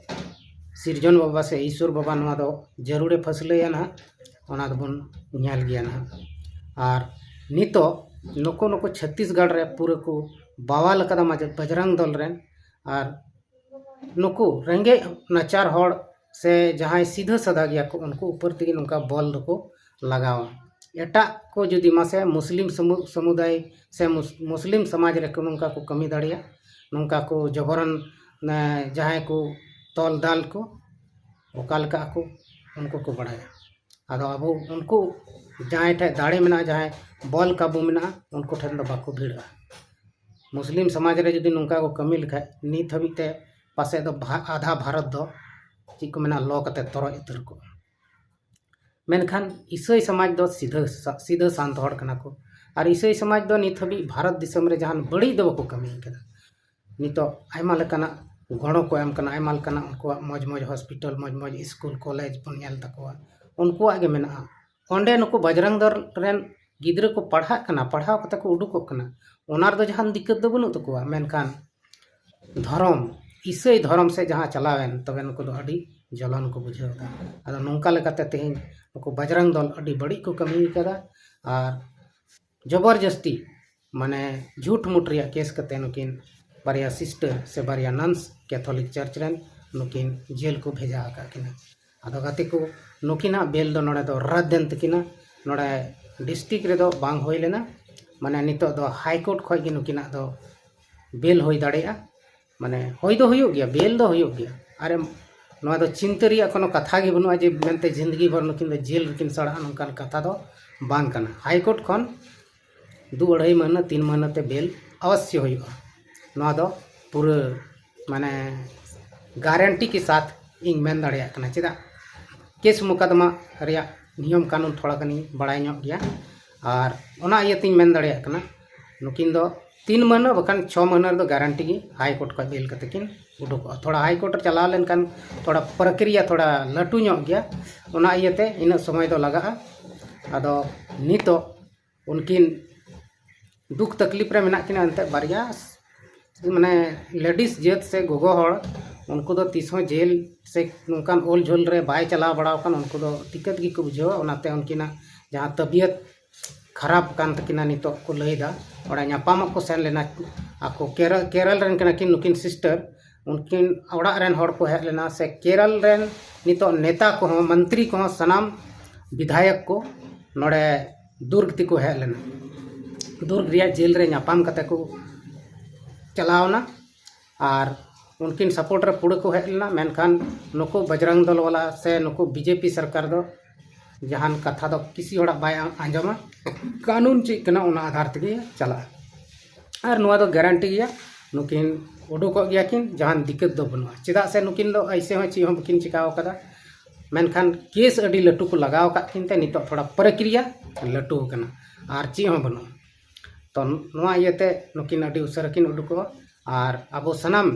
ᱥᱤᱨᱡᱚᱱ ᱵᱟᱵᱟ ᱥᱮ ᱤᱥᱥᱚᱨ ᱵᱟᱵᱟ ᱱᱚᱣᱟ ᱫᱚ ᱡᱟᱹᱨᱩᱲᱮ ᱯᱷᱟᱹᱥᱞᱟᱹᱭᱟ ᱱᱟᱦᱟᱜ, ᱚᱱᱟ ᱫᱚᱵᱚᱱ ᱧᱮᱞ ᱜᱮᱭᱟ ᱱᱟᱦᱟᱜ᱾ ᱟᱨ ᱱᱤᱛᱚᱜ ᱱᱩᱠᱩ ᱱᱩᱠᱩ ᱪᱷᱟᱹᱛᱤᱥᱜᱚᱲ ᱨᱮ ᱯᱩᱨᱟᱹ ᱠᱚ ᱵᱟᱣᱟᱞ ᱟᱠᱟᱫᱟ ᱢᱟᱡᱮ-, ᱵᱟᱡᱽᱨᱟᱝ ᱫᱚᱞ ᱨᱮᱱ᱾ ᱟᱨ ᱱᱩᱠᱩ ᱨᱮᱸᱜᱮᱡ ᱱᱟᱪᱟᱨ ᱦᱚᱲ ᱥᱮ ᱡᱟᱦᱟᱸᱭ ᱥᱤᱫᱷᱟᱹ ᱥᱟᱫᱟ ᱜᱮᱭᱟ ᱠᱚ, ᱩᱱᱠᱩ ᱩᱯᱚᱨ ᱛᱮᱜᱮ ᱱᱚᱝᱠᱟ ᱵᱚᱞ ᱫᱚᱠᱚ ᱞᱟᱜᱟᱣᱟ᱾ ᱮᱴᱟᱜ ᱠᱚ ᱡᱩᱫᱤ ᱢᱟᱥᱮ ᱢᱩᱥᱞᱤᱢ ᱥᱚᱢᱩ-, ᱥᱚᱢᱩᱫᱟᱭ ᱥᱮ ᱢᱩᱥ-, ᱢᱩᱥᱞᱤᱢ ᱥᱚᱢᱟᱡᱽ ᱨᱮᱠᱚ ᱱᱚᱝᱠᱟ ᱠᱚ ᱠᱟᱹᱢᱤ ᱫᱟᱲᱮᱭᱟᱜᱼᱟ, ᱱᱚᱝᱠᱟ ᱠᱚ ᱡᱚᱵᱚᱨᱚᱱ, ᱮ, ᱡᱟᱦᱟᱸᱭ ᱠᱚ ᱛᱚᱞ ᱫᱟᱞ ᱠᱚ, ᱚᱠᱟ ᱞᱮᱠᱟ ᱟᱠᱚ ᱩᱱᱠᱩ ᱠᱚ ᱵᱟᱲᱟᱭᱟ᱾ ᱟᱫᱚ ᱟᱵᱚ ᱩᱱᱠᱩ ᱡᱟᱦᱟᱸᱭ ᱴᱷᱮᱱ ᱫᱟᱲᱮ ᱢᱮᱱᱟᱜᱼᱟ, ᱡᱟᱦᱟᱸᱭ ᱵᱚᱞ ᱠᱟᱵᱩ ᱢᱮᱱᱟᱜᱼᱟ, ᱩᱱᱠᱩ ᱴᱷᱮᱱ ᱫᱚ ᱵᱟᱠᱚ ᱵᱷᱤᱲᱚᱜᱼᱟ᱾ ᱢᱩᱥᱞᱤᱢ ᱥᱚᱢᱟᱡᱽ ᱨᱮ ᱡᱩᱫᱤ ᱱᱚᱝᱠᱟ ᱠᱚ ᱠᱟᱹᱢᱤ ᱞᱮᱠᱷᱟᱡ, ᱱᱤᱛ ᱦᱟᱹᱵᱤᱡ ᱛᱮ ᱯᱟᱥᱮᱡ ᱫᱚ ᱵᱷᱟ-, ᱟᱫᱷᱟ ᱵᱷᱟᱨᱚᱛ ᱫᱚ ᱪᱮᱫ ᱠᱚ ᱢᱮᱱᱟ, ᱞᱚ ᱠᱟᱛᱮ ᱛᱚᱨᱚᱡ ᱩᱛᱟᱹᱨ ᱠᱚᱜᱼᱟ᱾ ᱢᱮᱱᱠᱷᱟᱱ ᱤᱥᱟᱹᱭ ᱥᱚᱢᱟᱡᱽ ᱫᱚ ᱥᱤᱫᱷᱟᱹ ᱥᱟ-, ᱥᱤᱫᱷᱟᱹ ᱥᱟᱱᱛ ᱦᱚᱲ ᱠᱟᱱᱟ ᱠᱚ᱾ ᱟᱨ ᱤᱥᱟᱹᱭ ᱥᱚᱢᱟᱡᱽ ᱫᱚ ᱱᱤᱛ ᱦᱟᱹᱵᱤᱡ ᱵᱷᱟᱨᱚᱛ ᱫᱤᱥᱚᱢ ᱨᱮ ᱡᱟᱦᱟᱱ ᱵᱟᱹᱲᱤᱡ ᱫᱚ ᱵᱟᱠᱚ ᱠᱟᱹᱢᱤ ᱠᱟᱫᱟ᱾ ᱱᱤᱛᱚᱜ ᱟᱭᱢᱟ ᱞᱮᱠᱟᱱᱟᱜ ᱜᱚᱲᱚ ᱠᱚ ᱮᱢ ᱠᱟᱱᱟ, ᱟᱭᱢᱟ ᱞᱮᱠᱟᱱᱟᱜ ᱩᱱᱠᱩᱣᱟᱜ ᱢᱚᱡᱽ ᱢᱚᱡᱽ ᱦᱚᱥᱯᱤᱴᱟᱞ, ᱢᱚᱡᱽ ᱢᱚᱡᱽ ᱥᱠᱩᱞ, ᱠᱚᱞᱮᱡᱽ ᱵᱚᱱ ᱧᱮᱞ ᱛᱟᱠᱚᱣᱟ, ᱩᱱᱠᱩᱣᱟᱜ ᱜᱮ ᱢᱮᱱᱟᱜᱼᱟ᱾ ᱚᱸᱰᱮ ᱱᱩᱠᱩ ᱵᱟᱡᱽᱨᱟᱝ ᱫᱚᱞ ᱨᱮᱱ ᱜᱤᱫᱽᱨᱟᱹ ᱠᱚ ᱯᱟᱲᱦᱟᱜ ᱠᱟᱱᱟ, ᱯᱟᱲᱦᱟᱣ ᱠᱟᱛᱮ ᱠᱚ ᱩᱰᱩᱠᱚᱜ ᱠᱟᱱᱟ, ᱚᱱᱟ ᱨᱮᱫᱚ ᱡᱟᱦᱟᱱ ᱫᱤᱠᱠᱟᱹᱛ ᱫᱚ ᱵᱟᱹᱱᱩᱜ ᱛᱟᱠᱚᱣᱟ᱾ ᱢᱮᱱᱠᱷᱟᱱ ᱫᱷᱚᱨᱚᱢ, ᱤᱥᱟᱹᱭ ᱫᱷᱚᱨᱚᱢ ᱥᱮᱫ ᱡᱟᱦᱟᱸ ᱪᱟᱞᱟᱣᱮᱱ, ᱛᱚᱵᱮ ᱱᱩᱠᱩ ᱫᱚ ᱟᱹᱰᱤ ᱡᱚᱞᱚᱱ ᱠᱚ ᱵᱩᱡᱷᱟᱹᱣ ᱮᱫᱟ᱾ ᱟᱫᱚ ᱱᱚᱝᱠᱟ ᱞᱮᱠᱟᱛᱮ ᱛᱮᱦᱮᱧ ᱱᱩᱠᱩ ᱵᱟᱡᱽᱨᱟᱝ ᱫᱚᱞ ᱟᱹᱰᱤ ᱵᱟᱹᱲᱤᱡ ᱠᱚ ᱠᱟᱹᱢᱤ ᱠᱟᱫᱟ᱾ ᱟᱨ ᱡᱚᱵᱚᱨᱡᱚᱥᱛᱤ, ᱢᱟᱱᱮ, ᱡᱷᱩᱴ ᱢᱩᱴ ᱨᱮᱭᱟᱜ ᱠᱮᱥ ᱠᱟᱛᱮ ᱱᱩᱠᱤᱱ ᱵᱟᱨᱭᱟ ᱥᱤᱥᱴᱟᱨ ᱥᱮ ᱵᱟᱨᱭᱟ ᱱᱟᱱᱥ ᱠᱮᱛᱷᱚᱞᱤᱠ ᱪᱟᱨᱪ ᱨᱮᱱ ᱱᱩᱠᱤᱱ ᱡᱮᱞ ᱠᱚ ᱵᱷᱮᱡᱟ ᱟᱠᱟᱫ ᱠᱤᱱᱟ᱾ ᱟᱫᱚ ᱜᱟᱛᱮ ᱠᱚ, ᱱᱩᱠᱤᱱᱟᱜ ᱵᱮᱞ ᱫᱚ ᱱᱚᱰᱮ ᱫᱚ ᱨᱟᱫ ᱮᱱ ᱛᱟᱹᱠᱤᱱᱟ᱾ ᱱᱚᱰᱮ ᱰᱤᱥᱴᱨᱤᱠᱴ ᱨᱮᱫᱚ ᱵᱟᱝ ᱦᱩᱭ ᱞᱮᱱᱟ, ᱢᱟᱱᱮ, ᱱᱤᱛᱚᱜ ᱫᱚ ᱦᱟᱭ ᱠᱳᱨᱴ ᱠᱷᱚᱡ ᱜᱮ ᱱᱩᱠᱤᱱᱟᱜ ᱫᱚ ᱵᱮᱞ ᱦᱩᱭ ᱫᱟᱲᱮᱭᱟᱜᱼᱟ᱾ ᱢᱟᱱᱮ, ᱦᱩᱭ ᱫᱚ ᱦᱩᱭᱩᱜ ᱜᱮᱭᱟ, ᱵᱮᱞ ᱫᱚ ᱦᱩᱭᱩᱜ ᱜᱮᱭᱟ᱾ ᱟᱨ ᱮᱢ, ᱱᱚᱣᱟ ᱫᱚ ᱪᱤᱱᱛᱟᱹ ᱨᱮᱭᱟᱜ ᱠᱳᱱᱳ ᱠᱟᱛᱷᱟ ᱜᱮ ᱵᱟᱹᱱᱩᱜᱼᱟ ᱡᱮ ᱢᱮᱱᱛᱮ ᱡᱤᱱᱫᱜᱤ ᱵᱷᱚᱨ ᱱᱩᱠᱤᱱ ᱫᱚ ᱡᱮᱞ ᱨᱮᱠᱤᱱ ᱥᱟᱲᱟᱜᱼᱟ, ᱱᱚᱝᱠᱟᱱ ᱠᱟᱛᱷᱟ ᱫᱚ ᱵᱟᱝ ᱠᱟᱱᱟ᱾ ᱦᱟᱭ ᱠᱳᱨᱴ ᱠᱷᱚᱱ ᱫᱩ ᱟᱹᱲᱦᱟᱹᱭ ᱢᱟᱹᱦᱱᱟᱹ, ᱛᱤᱱ ᱢᱟᱹᱦᱱᱟᱹ ᱛᱮ ᱵᱮᱞ ᱚᱵᱚᱥᱥᱚ ᱦᱩᱭᱩᱜᱼᱟ᱾ ᱱᱚᱣᱟ ᱫᱚ ᱯᱩᱨᱟᱹ ᱢᱟᱱᱮ ᱜᱟᱨᱮᱱᱴᱤ ᱠᱮ ᱥᱟᱛᱷ ᱤᱧ ᱢᱮᱱ ᱫᱟᱲᱮᱭᱟᱜ ᱠᱟᱱᱟ᱾ ᱪᱮᱫᱟᱜ? ᱠᱮᱥ ᱢᱩᱠᱟᱫᱢᱟ ᱨᱮᱭᱟᱜ ᱱᱤᱭᱚᱢ ᱠᱟᱹᱱᱩᱱ ᱛᱷᱚᱲᱟ ᱜᱟᱱᱤᱧ ᱵᱟᱲᱟᱭ ᱧᱚᱜ ᱜᱮᱭᱟ, ᱟᱨ ᱚᱱᱟ ᱤᱭᱟᱹᱛᱤᱧ ᱢᱮᱱ ᱫᱟᱲᱮᱭᱟᱜ ᱠᱟᱱᱟ᱾ ᱱᱩᱠᱤᱱ ᱫᱚ ᱛᱤᱱ ᱢᱟᱹᱦᱱᱟᱹ ᱵᱟᱠᱷᱟᱱ ᱪᱷᱚ ᱢᱟᱹᱦᱱᱟᱹ ᱨᱮᱫᱚ ᱜᱟᱨᱮᱱᱴᱤ ᱜᱮ ᱦᱟᱭ ᱠᱳᱨᱴ ᱠᱷᱚᱱ ᱵᱮᱞ ᱠᱟᱛᱮ ᱠᱤᱱ ᱩᱰᱩᱠᱚᱜᱼᱟ᱾ ᱛᱷᱚᱲᱟ ᱦᱟᱭ ᱠᱳᱨᱴ ᱨᱮ ᱪᱟᱞᱟᱣ ᱞᱮᱱᱠᱷᱟᱱ ᱛᱷᱚᱲᱟ ᱯᱨᱚᱠᱨᱤᱭᱟ ᱛᱷᱚᱲᱟ ᱞᱟᱹᱴᱩ ᱧᱚᱜ ᱜᱮᱭᱟ, ᱚᱱᱟ ᱤᱭᱟᱹᱛᱮ ᱤᱱᱟᱹᱜ ᱥᱚᱢᱚᱭ ᱫᱚ ᱞᱟᱜᱟᱜᱼᱟ᱾ ᱟᱫᱚ ᱱᱤᱛᱚᱜ ᱩᱱᱠᱤᱱ ᱫᱩᱠ ᱛᱟᱠᱞᱤᱯ ᱨᱮ ᱢᱮᱱᱟᱜ ᱠᱤᱱᱟ ᱮᱱᱛᱮᱫ ᱵᱟᱨᱭᱟ, ᱢᱟᱱᱮ ᱞᱮᱰᱤᱥ ᱡᱟᱹᱛ ᱥᱮ ᱜᱚᱜᱚ ᱦᱚᱲ, ᱩᱱᱠᱩ ᱫᱚ ᱛᱤᱥ ᱦᱚᱸ ᱡᱮᱞ ᱥᱮ ᱱᱚᱝᱠᱟᱱ ᱚᱞ ᱡᱷᱟᱹᱞ ᱨᱮ ᱵᱟᱭ ᱪᱟᱞᱟᱣ ᱵᱟᱲᱟ ᱟᱠᱟᱱ, ᱩᱱᱠᱩ ᱫᱚ ᱫᱤᱠᱠᱟᱛ ᱜᱮᱠᱚ ᱵᱩᱡᱷᱟᱹᱣᱟ᱾ ᱚᱱᱟᱛᱮ ᱩᱱᱠᱤᱱᱟᱜ ᱡᱟᱦᱟᱸ ᱛᱟᱵᱤᱭᱟᱛ ᱠᱷᱟᱨᱟᱯ ᱠᱟᱱ ᱛᱟᱹᱠᱤᱱᱟ, ᱱᱤᱛᱚᱜ ᱠᱚ ᱞᱟᱹᱭᱫᱟ᱾ ᱚᱸᱰᱮ ᱧᱟᱯᱟᱢᱚᱜ ᱠᱚ ᱥᱮᱱ ᱞᱮᱱᱟ, ᱟᱠᱚ ᱠᱮᱨᱚ-, ᱠᱮᱨᱚᱞ ᱨᱮᱱ ᱠᱟᱱᱟ ᱠᱤᱱ ᱱᱩᱠᱤᱱ ᱥᱤᱥᱴᱟᱨ, ᱩᱱᱠᱤᱱ ᱚᱲᱟᱜ ᱨᱮᱱ ᱦᱚᱲ ᱠᱚ ᱦᱮᱡ ᱞᱮᱱᱟ ᱥᱮ ᱠᱮᱨᱚᱞ ᱨᱮᱱ ᱱᱤᱛᱚᱜ ᱱᱮᱛᱟ ᱠᱚᱦᱚᱸ, ᱢᱚᱱᱛᱨᱤ ᱠᱚᱦᱚᱸ, ᱥᱟᱱᱟᱢ ᱵᱤᱫᱷᱟᱭᱚᱠ ᱠᱚ ᱱᱚᱰᱮ ᱫᱩᱨᱜᱽ ᱛᱮᱠᱚ ᱦᱮᱡ ᱞᱮᱱᱟ, ᱫᱩᱨᱜᱽ ᱨᱮᱭᱟᱜ ᱡᱮᱞ ᱨᱮ ᱧᱟᱯᱟᱢ ᱠᱟᱛᱮ ᱠᱚ ᱪᱟᱞᱟᱣᱱᱟ᱾ ᱟᱨ ᱩᱱᱠᱤᱱ ᱥᱟᱯᱳᱨᱴ ᱨᱮ ᱯᱩᱨᱟᱹ ᱠᱚ ᱦᱮᱡ ᱞᱮᱱᱟ, ᱢᱮᱱᱠᱷᱟᱱ ᱱᱩᱠᱩ ᱵᱚᱡᱽᱨᱚᱝ ᱫᱚᱞ ᱣᱟᱞᱟ ᱥᱮ ᱱᱩᱠᱩ ᱵᱤᱡᱮᱯᱤ ᱥᱚᱨᱠᱟᱨ ᱫᱚ ᱡᱟᱦᱟᱱ ᱠᱟᱛᱷᱟ ᱫᱚ ᱠᱤᱥᱤ ᱦᱚᱲᱟᱜ ᱵᱟᱭ ᱟᱸᱡᱚᱢᱟ᱾ ᱠᱟᱹᱱᱩᱱ ᱪᱮᱫ ᱠᱟᱱᱟ, ᱚᱱᱟ ᱟᱫᱷᱟᱨ ᱛᱮᱜᱮ ᱪᱟᱞᱟᱜᱼᱟ᱾ ᱟᱨ ᱱᱚᱣᱟ ᱫᱚ ᱜᱟᱨᱮᱱᱴᱤ ᱜᱮᱭᱟ, ᱱᱩᱠᱤᱱ ᱩᱰᱩᱠᱚᱜ ᱜᱮᱭᱟ ᱠᱤᱱ, ᱡᱟᱦᱟᱱ ᱫᱤᱠᱠᱟᱛ ᱫᱚ ᱵᱟᱹᱱᱩᱜᱼᱟ᱾ ᱪᱮᱫᱟᱜ ᱥᱮ ᱱᱩᱠᱤᱱ ᱫᱚ ᱮᱭᱥᱮ ᱦᱚᱸ ᱪᱮᱫ ᱦᱚᱸ ᱵᱟᱹᱠᱤᱱ ᱪᱤᱠᱟᱹᱣ ᱠᱟᱫᱟ, ᱢᱮᱱᱠᱷᱟᱱ ᱠᱮᱥ ᱟᱹᱰᱤ ᱞᱟᱹᱴᱩ ᱠᱚ ᱞᱟᱜᱟᱣ ᱟᱠᱟᱫ ᱠᱤᱱ ᱛᱮ ᱱᱤᱛᱚᱜ ᱛᱷᱚᱲᱟ ᱯᱨᱚᱠᱨᱤᱭᱟ ᱞᱟᱹᱴᱩ ᱟᱠᱟᱱᱟ, ᱟᱨ ᱪᱮᱫ ᱦᱚᱸ ᱵᱟᱹᱱᱩᱜᱼᱟ᱾ ᱛᱚ ᱱᱚᱣᱟ ᱤᱭᱟᱹᱛᱮ ᱱᱩᱠᱤᱱ ᱟᱹᱰᱤ ᱩᱥᱟᱹᱨᱟ ᱠᱤᱱ ᱩᱰᱩᱠᱚᱜᱼᱟ᱾ ᱟᱨ ᱟᱵᱚ ᱥᱟᱱᱟᱢ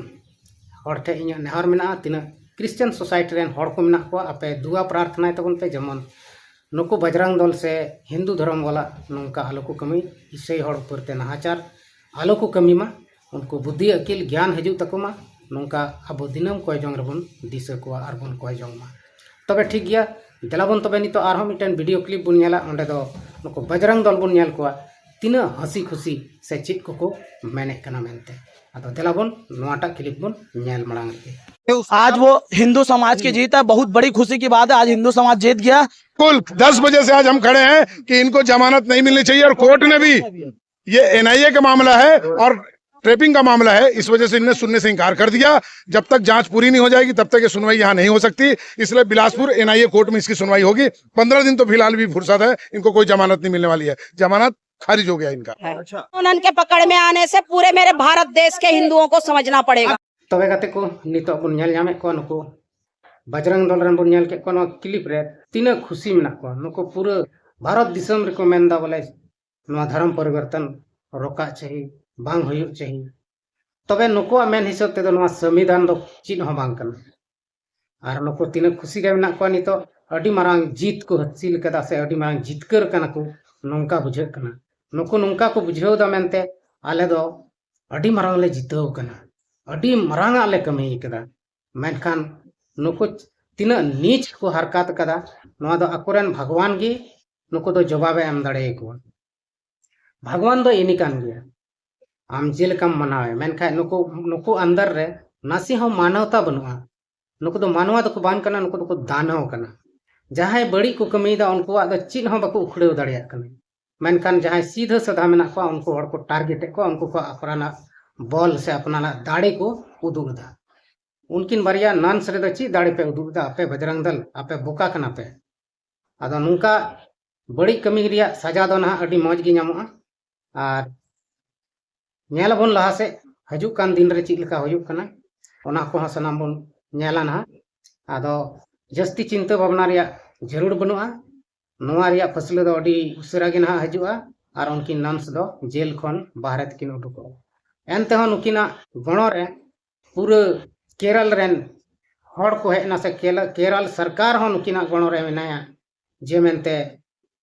ᱦᱚᱲ ᱴᱷᱮᱱ ᱤᱧᱟᱹᱜ ᱱᱮᱦᱚᱨ ᱢᱮᱱᱟᱜᱼᱟ, ᱛᱤᱱᱟᱹᱜ ᱠᱨᱤᱥᱪᱟᱱ ᱥᱳᱥᱟᱭᱴᱤ ᱨᱮᱱ ᱦᱚᱲ ᱠᱚ ᱢᱮᱱᱟᱜ ᱠᱚᱣᱟ, ᱟᱯᱮ ᱫᱩᱣᱟ ᱯᱨᱟᱨᱛᱷᱱᱟᱭ ᱛᱟᱵᱚᱱ ᱯᱮ, ᱡᱮᱢᱚᱱ ᱱᱩᱠᱩ ᱵᱚᱡᱽᱨᱚᱝ ᱫᱚᱞ ᱥᱮ ᱦᱤᱱᱫᱩ ᱫᱷᱚᱨᱚᱢ ᱣᱟᱞᱟ ᱱᱚᱝᱠᱟ ᱟᱞᱚ ᱠᱚ ᱠᱟᱹᱢᱤ, ᱤᱥᱟᱹᱭ ᱦᱚᱲ ᱩᱯᱚᱨ ᱛᱮ ᱱᱟᱦᱟᱪᱟᱨ ᱟᱞᱚ ᱠᱚ ᱠᱟᱹᱢᱤ ᱢᱟ, ᱩᱱᱠᱩ ᱵᱩᱫᱽᱫᱷᱤ ᱟᱹᱠᱤᱞ ᱜᱮᱭᱟᱱ ᱦᱤᱡᱩᱜ ᱛᱟᱠᱚ ᱢᱟ, ᱱᱚᱝᱠᱟ ᱟᱵᱚ ᱫᱤᱱᱟᱹᱢ ᱠᱚᱭ ᱡᱚᱝ ᱨᱮᱵᱚᱱ ᱫᱤᱥᱟᱹ ᱠᱚᱣᱟ ᱟᱨ ᱵᱚᱱ ᱠᱚᱭ ᱡᱚᱝ ᱢᱟ᱾ ᱛᱚᱵᱮ ᱴᱷᱤᱠ ᱜᱮᱭᱟ, ᱫᱮᱞᱟ ᱵᱚᱱ ᱛᱚᱵᱮ ᱱᱤᱛᱚᱜ ᱟᱨᱦᱚᱸ ᱢᱤᱫᱴᱮᱱ ᱵᱷᱤᱰᱤᱭᱳ ᱠᱞᱤᱯ ᱵᱚᱱ ᱧᱮᱞᱟ, ᱚᱸᱰᱮ ᱫᱚ ᱱᱩᱠᱩ ᱵᱚᱡᱽᱨᱚᱝ ᱫᱚᱞ ᱵᱚᱱ ᱧᱮᱞ ᱠᱚᱣᱟ, ᱛᱤᱱᱟᱹᱜ ᱦᱟᱹᱥᱤ ᱠᱷᱩᱥᱤ ᱥᱮ ᱪᱮᱫ ᱠᱚᱠᱚ ᱢᱮᱱᱮᱫ ᱠᱟᱱᱟ ᱢᱮᱱᱛᱮ᱾ ᱟᱫᱚ ᱫᱮᱞᱟ ᱵᱚᱱ ᱱᱚᱣᱟᱴᱟᱜ ᱠᱞᱤᱯ ᱵᱚᱱ ᱧᱮᱞ ᱢᱟᱲᱟᱝ ᱞᱮᱜᱮ᱾ आज वो हिंदू समाज की जीत है, बहुत बड़ी खुशी की बात है। आज हिंदू समाज जीत गया। कुल दस बजे से आज हम खड़े हैं कि इनको जमानत नहीं मिलनी चाहिए और कोर्ट ने भी, ये एनआईए का मामला है और ट्रैपिंग का मामला है, इस वजह से इनने सुनने से इनकार कर दिया। जब तक जांच पूरी नहीं हो जाएगी तब तक ये सुनवाई यहाँ नहीं हो सकती, इसलिए बिलासपुर एनआईए कोर्ट में इसकी सुनवाई होगी। पंद्रह दिन तो फिलहाल भी फुर्सत है, इनको कोई जमानत नहीं मिलने वाली है। जमानत खारिज हो गया इनका। है। उन्हन के पकड़ में आने से पूरे मेरे भारत देश के हिंदुओं को समझना पड़ेगा। ᱛᱚᱵᱮ ᱜᱟᱛᱮ ᱠᱚ, ᱱᱤᱛᱚᱜ ᱵᱚᱱ ᱧᱮᱞ ᱧᱟᱢᱮᱫ ᱠᱚᱣᱟ, ᱱᱩᱠᱩ ᱵᱟᱡᱽᱨᱟᱝ ᱫᱚᱞ ᱨᱮᱱ ᱵᱚᱱ ᱧᱮᱞ ᱠᱮᱫ ᱠᱚᱣᱟ ᱱᱚᱣᱟ ᱠᱞᱤᱯ ᱨᱮ, ᱛᱤᱱᱟᱹᱜ ᱠᱷᱩᱥᱤ ᱢᱮᱱᱟᱜ ᱠᱚᱣᱟ᱾ ᱱᱩᱠᱩ ᱯᱩᱨᱟᱹ ᱵᱷᱟᱨᱚᱛ ᱫᱤᱥᱚᱢ ᱨᱮᱠᱚ ᱢᱮᱱᱫᱟ ᱵᱚᱞᱮ ᱱᱚᱣᱟ ᱫᱷᱚᱨᱚᱢ ᱯᱚᱨᱤᱵᱚᱨᱛᱚᱱ ᱨᱚᱠᱟᱜ ᱪᱟᱹᱦᱤ, ᱵᱟᱝ ᱦᱩᱭᱩᱜ ᱪᱟᱹᱦᱤ᱾ ᱛᱚᱵᱮ ᱱᱩᱠᱩᱣᱟᱜ ᱢᱮᱱ ᱦᱤᱥᱟᱹᱵ ᱛᱮᱫᱚ ᱱᱚᱣᱟ ᱥᱚᱝᱵᱤᱫᱷᱟᱱ ᱫᱚ ᱪᱮᱫ ᱦᱚᱸ ᱵᱟᱝ ᱠᱟᱱᱟ᱾ ᱟᱨ ᱱᱩᱠᱩ ᱛᱤᱱᱟᱹᱜ ᱠᱷᱩᱥᱤ ᱜᱮ ᱢᱮᱱᱟᱜ ᱠᱚᱣᱟ, ᱱᱤᱛᱚᱜ ᱟᱹᱰᱤ ᱢᱟᱨᱟᱝ ᱡᱤᱛ ᱠᱚ ᱦᱟᱹᱥᱤᱞ ᱠᱟᱫᱟ ᱥᱮ ᱟᱹᱰᱤ ᱢᱟᱨᱟᱝ ᱡᱤᱛᱠᱟᱹᱨ ᱠᱟᱱᱟ ᱠᱚ, ᱱᱚᱝᱠᱟ ᱵᱩᱡᱷᱟᱹᱜ ᱠᱟᱱᱟ᱾ ᱱᱩᱠᱩ ᱱᱚᱝᱠᱟ ᱠᱚ ᱵᱩᱡᱷᱟᱹᱣ ᱮᱫᱟ ᱢᱮᱱᱛᱮ, ᱟᱞᱮ ᱫᱚ ᱟᱹᱰᱤ ᱢᱟᱨᱟᱝ ᱞᱮ ᱡᱤᱛᱟᱹᱣ ᱠᱟᱱᱟ, ᱟᱹᱰᱤ ᱢᱟᱨᱟᱝ ᱟᱜ ᱞᱮ ᱠᱟᱹᱢᱤ ᱠᱟᱫᱟ᱾ ᱢᱮᱱᱠᱷᱟᱱ ᱱᱩᱠᱩ ᱛᱤᱱᱟᱹᱜ ᱱᱤᱪ ᱠᱚ ᱦᱟᱨᱠᱟᱛ ᱠᱟᱫᱟ, ᱱᱚᱣᱟ ᱫᱚ ᱟᱠᱚᱨᱮᱱ ᱵᱷᱟᱜᱽᱣᱟᱱ ᱜᱮ ᱱᱩᱠᱩ ᱫᱚ ᱡᱚᱵᱟᱵᱮ ᱮᱢ ᱫᱟᱲᱮᱭᱟᱠᱚᱣᱟ᱾ ᱵᱷᱟᱜᱽᱣᱟᱱ ᱫᱚ ᱤᱱᱤ ᱠᱟᱱ ᱜᱮᱭᱟ, ᱟᱢ ᱡᱮ ᱞᱮᱠᱟᱢ ᱢᱟᱱᱟᱣᱮ, ᱢᱮᱱᱠᱷᱟᱱ ᱱᱩᱠᱩ, ᱱᱩᱠᱩ ᱟᱱᱫᱟᱨ ᱨᱮ ᱱᱟᱥᱮ ᱦᱚᱸ ᱢᱟᱱᱚᱣᱛᱟ ᱵᱟᱹᱱᱩᱜᱼᱟ᱾ ᱱᱩᱠᱩ ᱫᱚ ᱢᱟᱱᱣᱟ ᱫᱚᱠᱚ ᱵᱟᱝ ᱠᱟᱱᱟ, ᱱᱩᱠᱩ ᱫᱚᱠᱚ ᱫᱟᱱᱚ ᱠᱟᱱᱟ᱾ ᱡᱟᱦᱟᱸᱭ ᱵᱟᱹᱲᱤᱡ ᱠᱚ ᱠᱟᱹᱢᱤᱭᱮᱫᱟ, ᱩᱱᱠᱩᱣᱟᱜ ᱫᱚ ᱪᱮᱫ ᱦᱚᱸ ᱵᱟᱠᱚ ᱩᱠᱷᱲᱟᱹᱣ ᱫᱟᱲᱮᱭᱟᱜ ᱠᱟᱱᱟ᱾ ᱢᱮᱱᱠᱷᱟᱱ ᱡᱟᱦᱟᱸᱭ ᱥᱤᱫᱷᱟᱹ ᱥᱟᱫᱷᱟ ᱢᱮᱱᱟᱜ ᱠᱚᱣᱟ, ᱩᱱᱠᱩ ᱦᱚᱲ ᱠᱚ ᱴᱟᱨᱜᱮᱴ ᱮᱫ ᱠᱚᱣᱟ, ᱩᱱᱠᱩ ᱠᱚ ᱟᱯᱱᱟᱨᱟᱜ ᱵᱚᱞ ᱥᱮ ᱟᱯᱱᱟᱨᱟᱜ ᱫᱟᱲᱮ ᱠᱚ ᱩᱫᱩᱜ ᱮᱫᱟ᱾ ᱩᱱᱠᱤᱱ ᱵᱟᱨᱭᱟ ᱱᱟᱱᱥ ᱨᱮᱫᱚ ᱪᱮᱫ ᱫᱟᱲᱮ ᱯᱮ ᱩᱫᱩᱜ ᱮᱫᱟ ᱟᱯᱮ ᱵᱟᱡᱽᱨᱟᱝ ᱫᱚᱞ? ᱟᱯᱮ ᱵᱚᱠᱟ ᱠᱟᱱᱟ ᱯᱮ᱾ ᱟᱫᱚ ᱱᱚᱝᱠᱟ ᱵᱟᱹᱲᱤᱡ ᱠᱟᱹᱢᱤ ᱨᱮᱭᱟᱜ ᱥᱟᱡᱟ ᱫᱚ ᱱᱟᱦᱟᱜ ᱟᱹᱰᱤ ᱢᱚᱡᱽ ᱜᱮ ᱧᱟᱢᱚᱜᱼᱟ᱾ ᱟᱨ ᱧᱮᱞ ᱟᱵᱚᱱ ᱞᱟᱦᱟ ᱥᱮᱫ, ᱦᱤᱡᱩᱜ ᱠᱟᱱ ᱫᱤᱱ ᱨᱮ ᱪᱮᱫ ᱞᱮᱠᱟ ᱦᱩᱭᱩᱜ ᱠᱟᱱᱟ, ᱚᱱᱟ ᱠᱚᱦᱚᱸ ᱥᱟᱱᱟᱢ ᱵᱚᱱ ᱧᱮᱞᱟ ᱱᱟᱦᱟᱜ᱾ ᱟᱫᱚ ᱡᱟᱹᱥᱛᱤ ᱪᱤᱱᱛᱟᱹ ᱵᱷᱟᱵᱽᱱᱟ ᱨᱮᱭᱟᱜ ᱡᱟᱹᱨᱩᱲ ᱵᱟᱹᱱᱩᱜᱼᱟ᱾ ᱱᱚᱣᱟ ᱨᱮᱭᱟᱜ ᱯᱷᱟᱹᱥᱞᱟᱹ ᱫᱚ ᱟᱹᱰᱤ ᱩᱥᱟᱹᱨᱟ ᱜᱮ ᱱᱟᱦᱟᱜ ᱦᱤᱡᱩᱜᱼᱟ ᱟᱨ ᱩᱱᱠᱤᱱ ᱱᱟᱱᱥ ᱫᱚ ᱡᱮᱞ ᱠᱷᱚᱱ ᱵᱟᱦᱨᱮ ᱛᱮᱠᱤᱱ ᱩᱰᱩᱠᱚᱜᱼᱟ᱾ ᱮᱱᱛᱮᱦᱚᱸ ᱱᱩᱠᱤᱱᱟᱜ ᱜᱚᱲᱚ ᱨᱮ ᱯᱩᱨᱟᱹ ᱠᱮᱨᱟᱞ ᱨᱮᱱ ᱦᱚᱲ ᱠᱚ ᱦᱮᱡ ᱮᱱᱟ ᱥᱮ ᱠᱮᱨᱟᱞ, ᱠᱮᱨᱟᱞ ᱥᱚᱨᱠᱟᱨ ᱦᱚᱸ ᱱᱩᱠᱤᱱᱟᱜ ᱜᱚᱲᱚ ᱨᱮ ᱢᱮᱱᱟᱭᱟ, ᱡᱮ ᱢᱮᱱᱛᱮ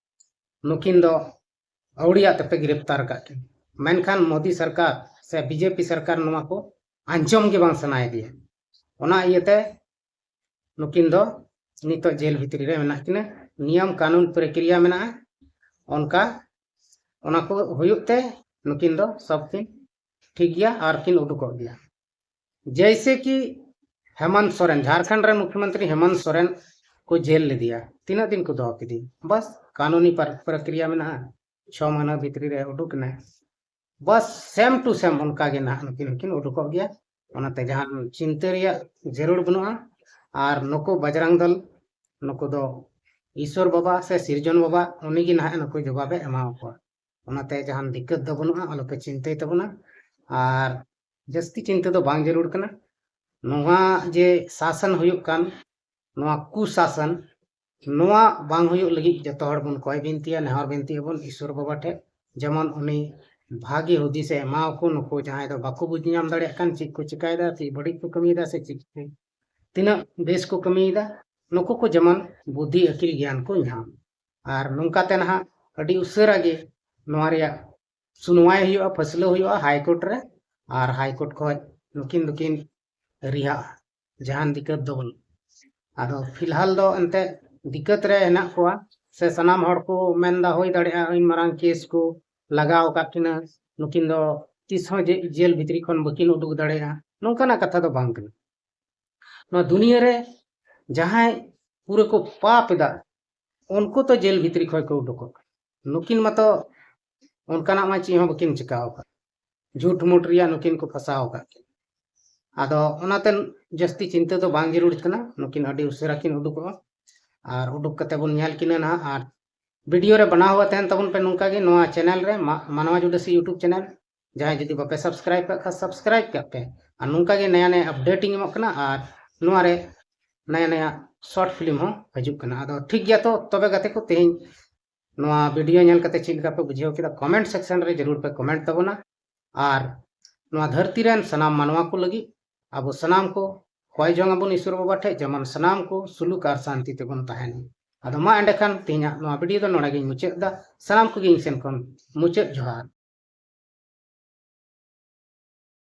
ᱱᱩᱠᱤᱱ ᱫᱚ ᱟᱹᱣᱲᱤᱭᱟᱜ ᱛᱮᱯᱮ ᱜᱨᱮᱯᱛᱟᱨ ᱟᱠᱟᱫ ᱠᱤᱱ᱾ ᱢᱮᱱᱠᱷᱟᱱ ᱢᱳᱫᱤ ᱥᱚᱨᱠᱟᱨ ᱥᱮ ᱵᱤᱡᱮᱯᱤ ᱥᱚᱨᱠᱟᱨ ᱱᱚᱣᱟ ᱠᱚ ᱟᱸᱡᱚᱢ ᱜᱮ ᱵᱟᱝ ᱥᱟᱱᱟᱭᱮᱫᱮᱭᱟ᱾ ᱚᱱᱟ ᱤᱭᱟᱹᱛᱮ ᱱᱩᱠᱤᱱ ᱫᱚ ᱱᱤᱛᱚᱜ ᱡᱮᱞ ᱵᱷᱤᱛᱨᱤ ᱨᱮ ᱢᱮᱱᱟᱜ ᱠᱤᱱᱟ᱾ ᱱᱤᱭᱚᱢ ᱠᱟᱹᱱᱩᱱ ᱯᱨᱚᱠᱨᱤᱭᱟ ᱢᱮᱱᱟᱜᱼᱟ, ᱚᱱᱠᱟ ᱚᱱᱟ ᱠᱚ ᱦᱩᱭᱩᱜ ᱛᱮ ᱱᱩᱠᱤᱱ ᱫᱚ ᱥᱚᱵ ᱠᱤᱱ ᱴᱷᱤᱠ ᱜᱮᱭᱟ ᱟᱨ ᱠᱤᱱ ᱩᱰᱩᱠᱚᱜ ᱜᱮᱭᱟ᱾ ᱡᱮᱭᱥᱮ ᱠᱤ ᱦᱮᱢᱚᱱᱛ ᱥᱚᱨᱮᱱ, ᱡᱷᱟᱲᱠᱷᱚᱸᱰ ᱨᱮᱱ ᱢᱩᱠᱷᱭᱚᱢᱚᱱᱛᱨᱤ ᱦᱮᱢᱚᱱᱛ ᱥᱚᱨᱮᱱ ᱠᱚ ᱡᱮᱞ ᱞᱮᱫᱮᱭᱟ᱾ ᱛᱤᱱᱟᱹᱜ ᱫᱤᱱ ᱠᱚ ᱫᱚᱦᱚ ᱠᱮᱫᱮᱭᱟ? ᱵᱟᱥ, ᱠᱟᱹᱱᱩᱱᱤ ᱯᱨᱚᱠᱨᱤᱭᱟ ᱢᱮᱱᱟᱜᱼᱟ, ᱪᱷᱚ ᱢᱟᱹᱦᱱᱟᱹ ᱵᱷᱤᱛᱨᱤ ᱨᱮ ᱩᱰᱩᱠ ᱮᱱᱟᱭ᱾ ᱵᱟᱥ, ᱥᱮᱢ ᱴᱩ ᱥᱮᱢ ᱚᱱᱠᱟ ᱜᱮ ᱱᱟᱦᱟᱜ ᱱᱩᱠᱤᱱ ᱦᱚᱸᱠᱤᱱ ᱩᱰᱩᱠᱚᱜ ᱜᱮᱭᱟ᱾ ᱚᱱᱟᱛᱮ ᱡᱟᱦᱟᱱ ᱪᱤᱱᱛᱟᱹ ᱨᱮᱭᱟᱜ ᱡᱟᱹᱨᱩᱲ ᱵᱟᱹᱱᱩᱜᱼᱟ᱾ ᱟᱨ ᱱᱩᱠᱩ ᱵᱟᱡᱽᱨᱟᱝ ᱫᱚᱞ, ᱱᱩᱠᱩ ᱫᱚ ᱤᱥᱣᱚᱨ ᱵᱟᱵᱟ ᱥᱮ ᱥᱤᱨᱡᱚᱱ ᱵᱟᱵᱟ, ᱩᱱᱤ ᱜᱮ ᱱᱟᱦᱟᱜ ᱱᱩᱠᱩ ᱡᱚᱵᱟᱵᱮ ᱮᱢᱟᱣ ᱠᱚᱣᱟ᱾ ᱚᱱᱟᱛᱮ ᱡᱟᱦᱟᱱ ᱫᱤᱠᱠᱟᱹᱛ ᱫᱚ ᱵᱟᱹᱱᱩᱜᱼᱟ, ᱟᱞᱚᱯᱮ ᱪᱤᱱᱛᱟᱹᱭ ᱛᱟᱵᱚᱱᱟ᱾ ᱟᱨ ᱡᱟᱹᱥᱛᱤ ᱪᱤᱱᱛᱟᱹ ᱫᱚ ᱵᱟᱝ ᱡᱟᱹᱨᱩᱲ ᱠᱟᱱᱟ᱾ ᱱᱚᱣᱟ ᱡᱮ ᱥᱟᱥᱚᱱ ᱦᱩᱭᱩᱜ ᱠᱟᱱ, ᱱᱚᱣᱟ ᱠᱩᱥᱟᱥᱚᱱ, ᱱᱚᱣᱟ ᱵᱟᱝ ᱦᱩᱭᱩᱜ ᱞᱟᱹᱜᱤᱫ ᱡᱚᱛᱚ ᱦᱚᱲ ᱵᱚᱱ ᱠᱚᱭ ᱵᱤᱱᱛᱤᱭᱟ, ᱱᱮᱦᱚᱨ ᱵᱤᱱᱛᱤ ᱟᱵᱚᱱ ᱤᱥᱚᱨ ᱵᱟᱵᱟ ᱴᱷᱮᱱ, ᱡᱮᱢᱚᱱ ᱩᱱᱤ ᱵᱷᱟᱜᱮ ᱦᱩᱫᱤᱥᱮ ᱮᱢᱟᱣᱟᱠᱚ ᱱᱩᱠᱩ ᱡᱟᱦᱟᱸᱭ ᱫᱚ ᱵᱟᱠᱚ ᱵᱩᱡᱽ ᱧᱟᱢ ᱫᱟᱲᱮᱭᱟᱜ ᱠᱟᱱ ᱪᱮᱫ ᱠᱚ ᱪᱤᱠᱟᱭᱮᱫᱟ, ᱪᱮᱫ ᱵᱟᱹᱲᱤᱡ ᱠᱚ ᱠᱟᱹᱢᱤᱭᱮᱫᱟ ᱥᱮ ᱪᱮᱫ ᱠᱚ, ᱛᱤᱱᱟᱹᱜ ᱵᱮᱥ ᱠᱚ ᱠᱟᱹᱢᱤᱭᱮᱫᱟ, ᱱᱩᱠᱩ ᱠᱚ ᱡᱮᱢᱚᱱ ᱵᱩᱫᱽᱫᱷᱤ ᱟᱹᱠᱤᱞ ᱜᱮᱭᱟᱱ ᱠᱚ ᱧᱟᱢ᱾ ᱟᱨ ᱱᱚᱝᱠᱟᱛᱮ ᱱᱟᱦᱟᱜ ᱟᱹᱰᱤ ᱩᱥᱟᱹᱨᱟ ᱜᱮ ᱱᱚᱣᱟ ᱨᱮᱭᱟᱜ ᱥᱩᱱᱣᱟᱭ ᱦᱩᱭᱩᱜᱼᱟ, ᱯᱷᱟᱹᱥᱞᱟᱹ ᱦᱩᱭᱩᱜᱼᱟ ᱦᱟᱭ ᱠᱳᱨᱴ ᱨᱮ, ᱟᱨ ᱦᱟᱭ ᱠᱳᱨᱴ ᱠᱷᱚᱱ ᱱᱩᱠᱤᱱ ᱫᱚᱠᱤᱱ ᱨᱤᱦᱟᱜᱼᱟ, ᱡᱟᱦᱟᱱ ᱫᱤᱠᱠᱟᱹᱛ ᱫᱚ ᱵᱟᱹᱱᱩᱜ᱾ ᱟᱫᱚ ᱯᱷᱤᱞᱦᱟᱞ ᱫᱚ ᱮᱱᱛᱮ ᱫᱤᱠᱠᱟᱹᱛ ᱨᱮ ᱦᱮᱱᱟᱜ ᱠᱚᱣᱟ, ᱥᱮ ᱥᱟᱱᱟᱢ ᱦᱚᱲ ᱠᱚ ᱢᱮᱱᱫᱟ ᱦᱩᱭ ᱫᱟᱲᱮᱭᱟᱜᱼᱟ ᱟᱹᱰᱤ ᱢᱟᱨᱟᱝ ᱠᱮᱥ ᱠᱚ ᱞᱟᱜᱟᱣ ᱟᱠᱟᱫ ᱠᱤᱱᱟ, ᱱᱩᱠᱤᱱ ᱫᱚ ᱛᱤᱥ ᱦᱚᱸ ᱡᱮ-, ᱡᱮᱞ ᱵᱷᱤᱛᱨᱤ ᱠᱷᱚᱱ ᱵᱟᱹᱠᱤᱱ ᱩᱰᱩᱠ ᱫᱟᱲᱮᱭᱟᱜᱼᱟ, ᱱᱚᱝᱠᱟᱱᱟᱜ ᱠᱟᱛᱷᱟ ᱫᱚ ᱵᱟᱝ ᱠᱟᱱᱟ᱾ ᱱᱚᱣᱟ ᱫᱩᱱᱤᱭᱟᱹ ᱨᱮ ᱡᱟᱦᱟᱸᱭ ᱯᱩᱨᱟᱹ ᱠᱚ ᱯᱟᱯ ᱮᱫᱟ, ᱩᱱᱠᱩ ᱛᱚ ᱡᱮᱞ ᱵᱷᱤᱛᱨᱤ ᱠᱷᱚᱱ ᱠᱚ ᱩᱰᱩᱠᱚᱜ ᱠᱟᱱᱟ᱾ ᱱᱩᱠᱤᱱ ᱢᱟᱛᱚ ᱚᱱᱠᱟᱱᱟᱜ ᱢᱟ ᱪᱮᱫ ᱦᱚᱸ ᱵᱟᱹᱠᱤᱱ ᱪᱤᱠᱟᱹ ᱟᱠᱟᱫ, ᱡᱷᱩᱴ ᱢᱩᱴ ᱨᱮᱭᱟᱜ ᱱᱩᱠᱤᱱ ᱠᱚ ᱯᱷᱟᱸᱥᱟᱣ ᱟᱠᱟᱫ ᱠᱤᱱ᱾ ᱟᱫᱚ ᱚᱱᱟᱛᱮ ᱡᱟᱹᱥᱛᱤ ᱪᱤᱱᱛᱟᱹ ᱫᱚ ᱵᱟᱝ ᱡᱟᱹᱨᱩᱲ ᱠᱟᱱᱟ, ᱱᱩᱠᱤᱱ ᱟᱹᱰᱤ ᱩᱥᱟᱹᱨᱟ ᱠᱤᱱ ᱩᱰᱩᱠᱚᱜᱼᱟ᱾ ᱟᱨ ᱩᱰᱩᱠ ᱠᱟᱛᱮ ᱵᱚᱱ ᱧᱮᱞ ᱠᱤᱱᱟ ᱱᱟᱦᱟᱜ᱾ ᱟᱨ ᱵᱷᱤᱰᱤᱭᱳ ᱨᱮ ᱵᱮᱱᱟᱣ ᱦᱩᱭᱩᱜᱼᱟ ᱛᱟᱦᱮᱱ ᱛᱟᱵᱚᱱ ᱯᱮ ᱱᱚᱝᱠᱟ ᱜᱮ ᱱᱚᱣᱟ ᱪᱮᱱᱮᱞ ᱨᱮ, ᱢᱟ-, ᱢᱟᱱᱣᱟ ᱡᱩᱰᱟᱹᱥᱤ YouTube ᱪᱮᱱᱮᱞ᱾ ᱡᱟᱦᱟᱸᱭ ᱡᱩᱫᱤ ᱵᱟᱯᱮ ᱥᱟᱵᱥᱠᱨᱟᱭᱤᱵ ᱠᱟᱜ ᱠᱷᱟᱱ ᱥᱟᱵᱥᱠᱨᱟᱭᱤᱵ ᱠᱟᱜ ᱯᱮ, ᱟᱨ ᱱᱚᱝᱠᱟ ᱜᱮ ᱱᱟᱭᱟ ᱱᱟᱭᱟ ᱟᱯᱰᱮᱴ ᱤᱧ ᱮᱢᱚᱜ ᱠᱟᱱᱟ᱾ ᱟᱨ ᱱᱚᱣᱟ ᱨᱮ ᱱᱟᱭᱟ ᱱᱟᱭᱟ ᱥᱚᱨᱴ ᱯᱷᱤᱞᱢ ᱦᱚᱸ ᱦᱤᱡᱩᱜ ᱠᱟᱱᱟ᱾ ᱟᱫᱚ ᱴᱷᱤᱠ ᱜᱮᱭᱟ, ᱛᱚ ᱛᱚᱵᱮ ᱜᱟᱛᱮ ᱠᱚ, ᱛᱮᱦᱮᱧ ᱱᱚᱣᱟ ᱵᱷᱤᱰᱤᱭᱳ ᱧᱮᱞ ᱠᱟᱛᱮ ᱪᱮᱫ ᱞᱮᱠᱟ ᱯᱮ ᱵᱩᱡᱷᱟᱹᱣ ᱠᱮᱫᱟ, ᱠᱚᱢᱮᱱᱴ ᱥᱮᱠᱥᱚᱱ ᱨᱮ ᱡᱟᱹᱨᱩᱲ ᱯᱮ ᱠᱚᱢᱮᱱᱴ ᱛᱟᱵᱚᱱᱟ᱾ ᱟᱨ ᱱᱚᱣᱟ ᱫᱷᱟᱹᱨᱛᱤ ᱨᱮᱱ ᱥᱟᱱᱟᱢ ᱢᱟᱱᱣᱟ ᱠᱚ ᱞᱟᱹᱜᱤᱫ ᱟᱵᱚ ᱥᱟᱱᱟᱢ ᱠᱚ ᱠᱷᱚᱭ ᱡᱚᱝ ᱟᱵᱚᱱ ᱤᱥᱚᱨ ᱵᱟᱵᱟ ᱴᱷᱮᱱ, ᱡᱮᱢᱚᱱ ᱥᱟᱱᱟᱢ ᱠᱚ ᱥᱩᱞᱩᱠ ᱟᱨ ᱥᱟᱱᱛᱤ ᱛᱮᱵᱚᱱ ᱛᱟᱦᱮᱱ᱾ ᱟᱫᱚ ᱢᱟ ᱮᱸᱰᱮᱠᱷᱟᱱ ᱛᱮᱦᱮᱧᱟᱜ ᱱᱚᱣᱟ ᱵᱷᱤᱰᱤᱭᱳ ᱫᱚ ᱱᱚᱰᱮ ᱜᱤᱧ ᱢᱩᱪᱟᱹᱫ ᱮᱫᱟ᱾ ᱥᱟᱱᱟᱢ ᱠᱚᱜᱮ ᱤᱧ ᱥᱮᱱ ᱠᱷᱚᱱ ᱢᱩᱪᱟᱹᱫ ᱡᱚᱦᱟᱨ᱾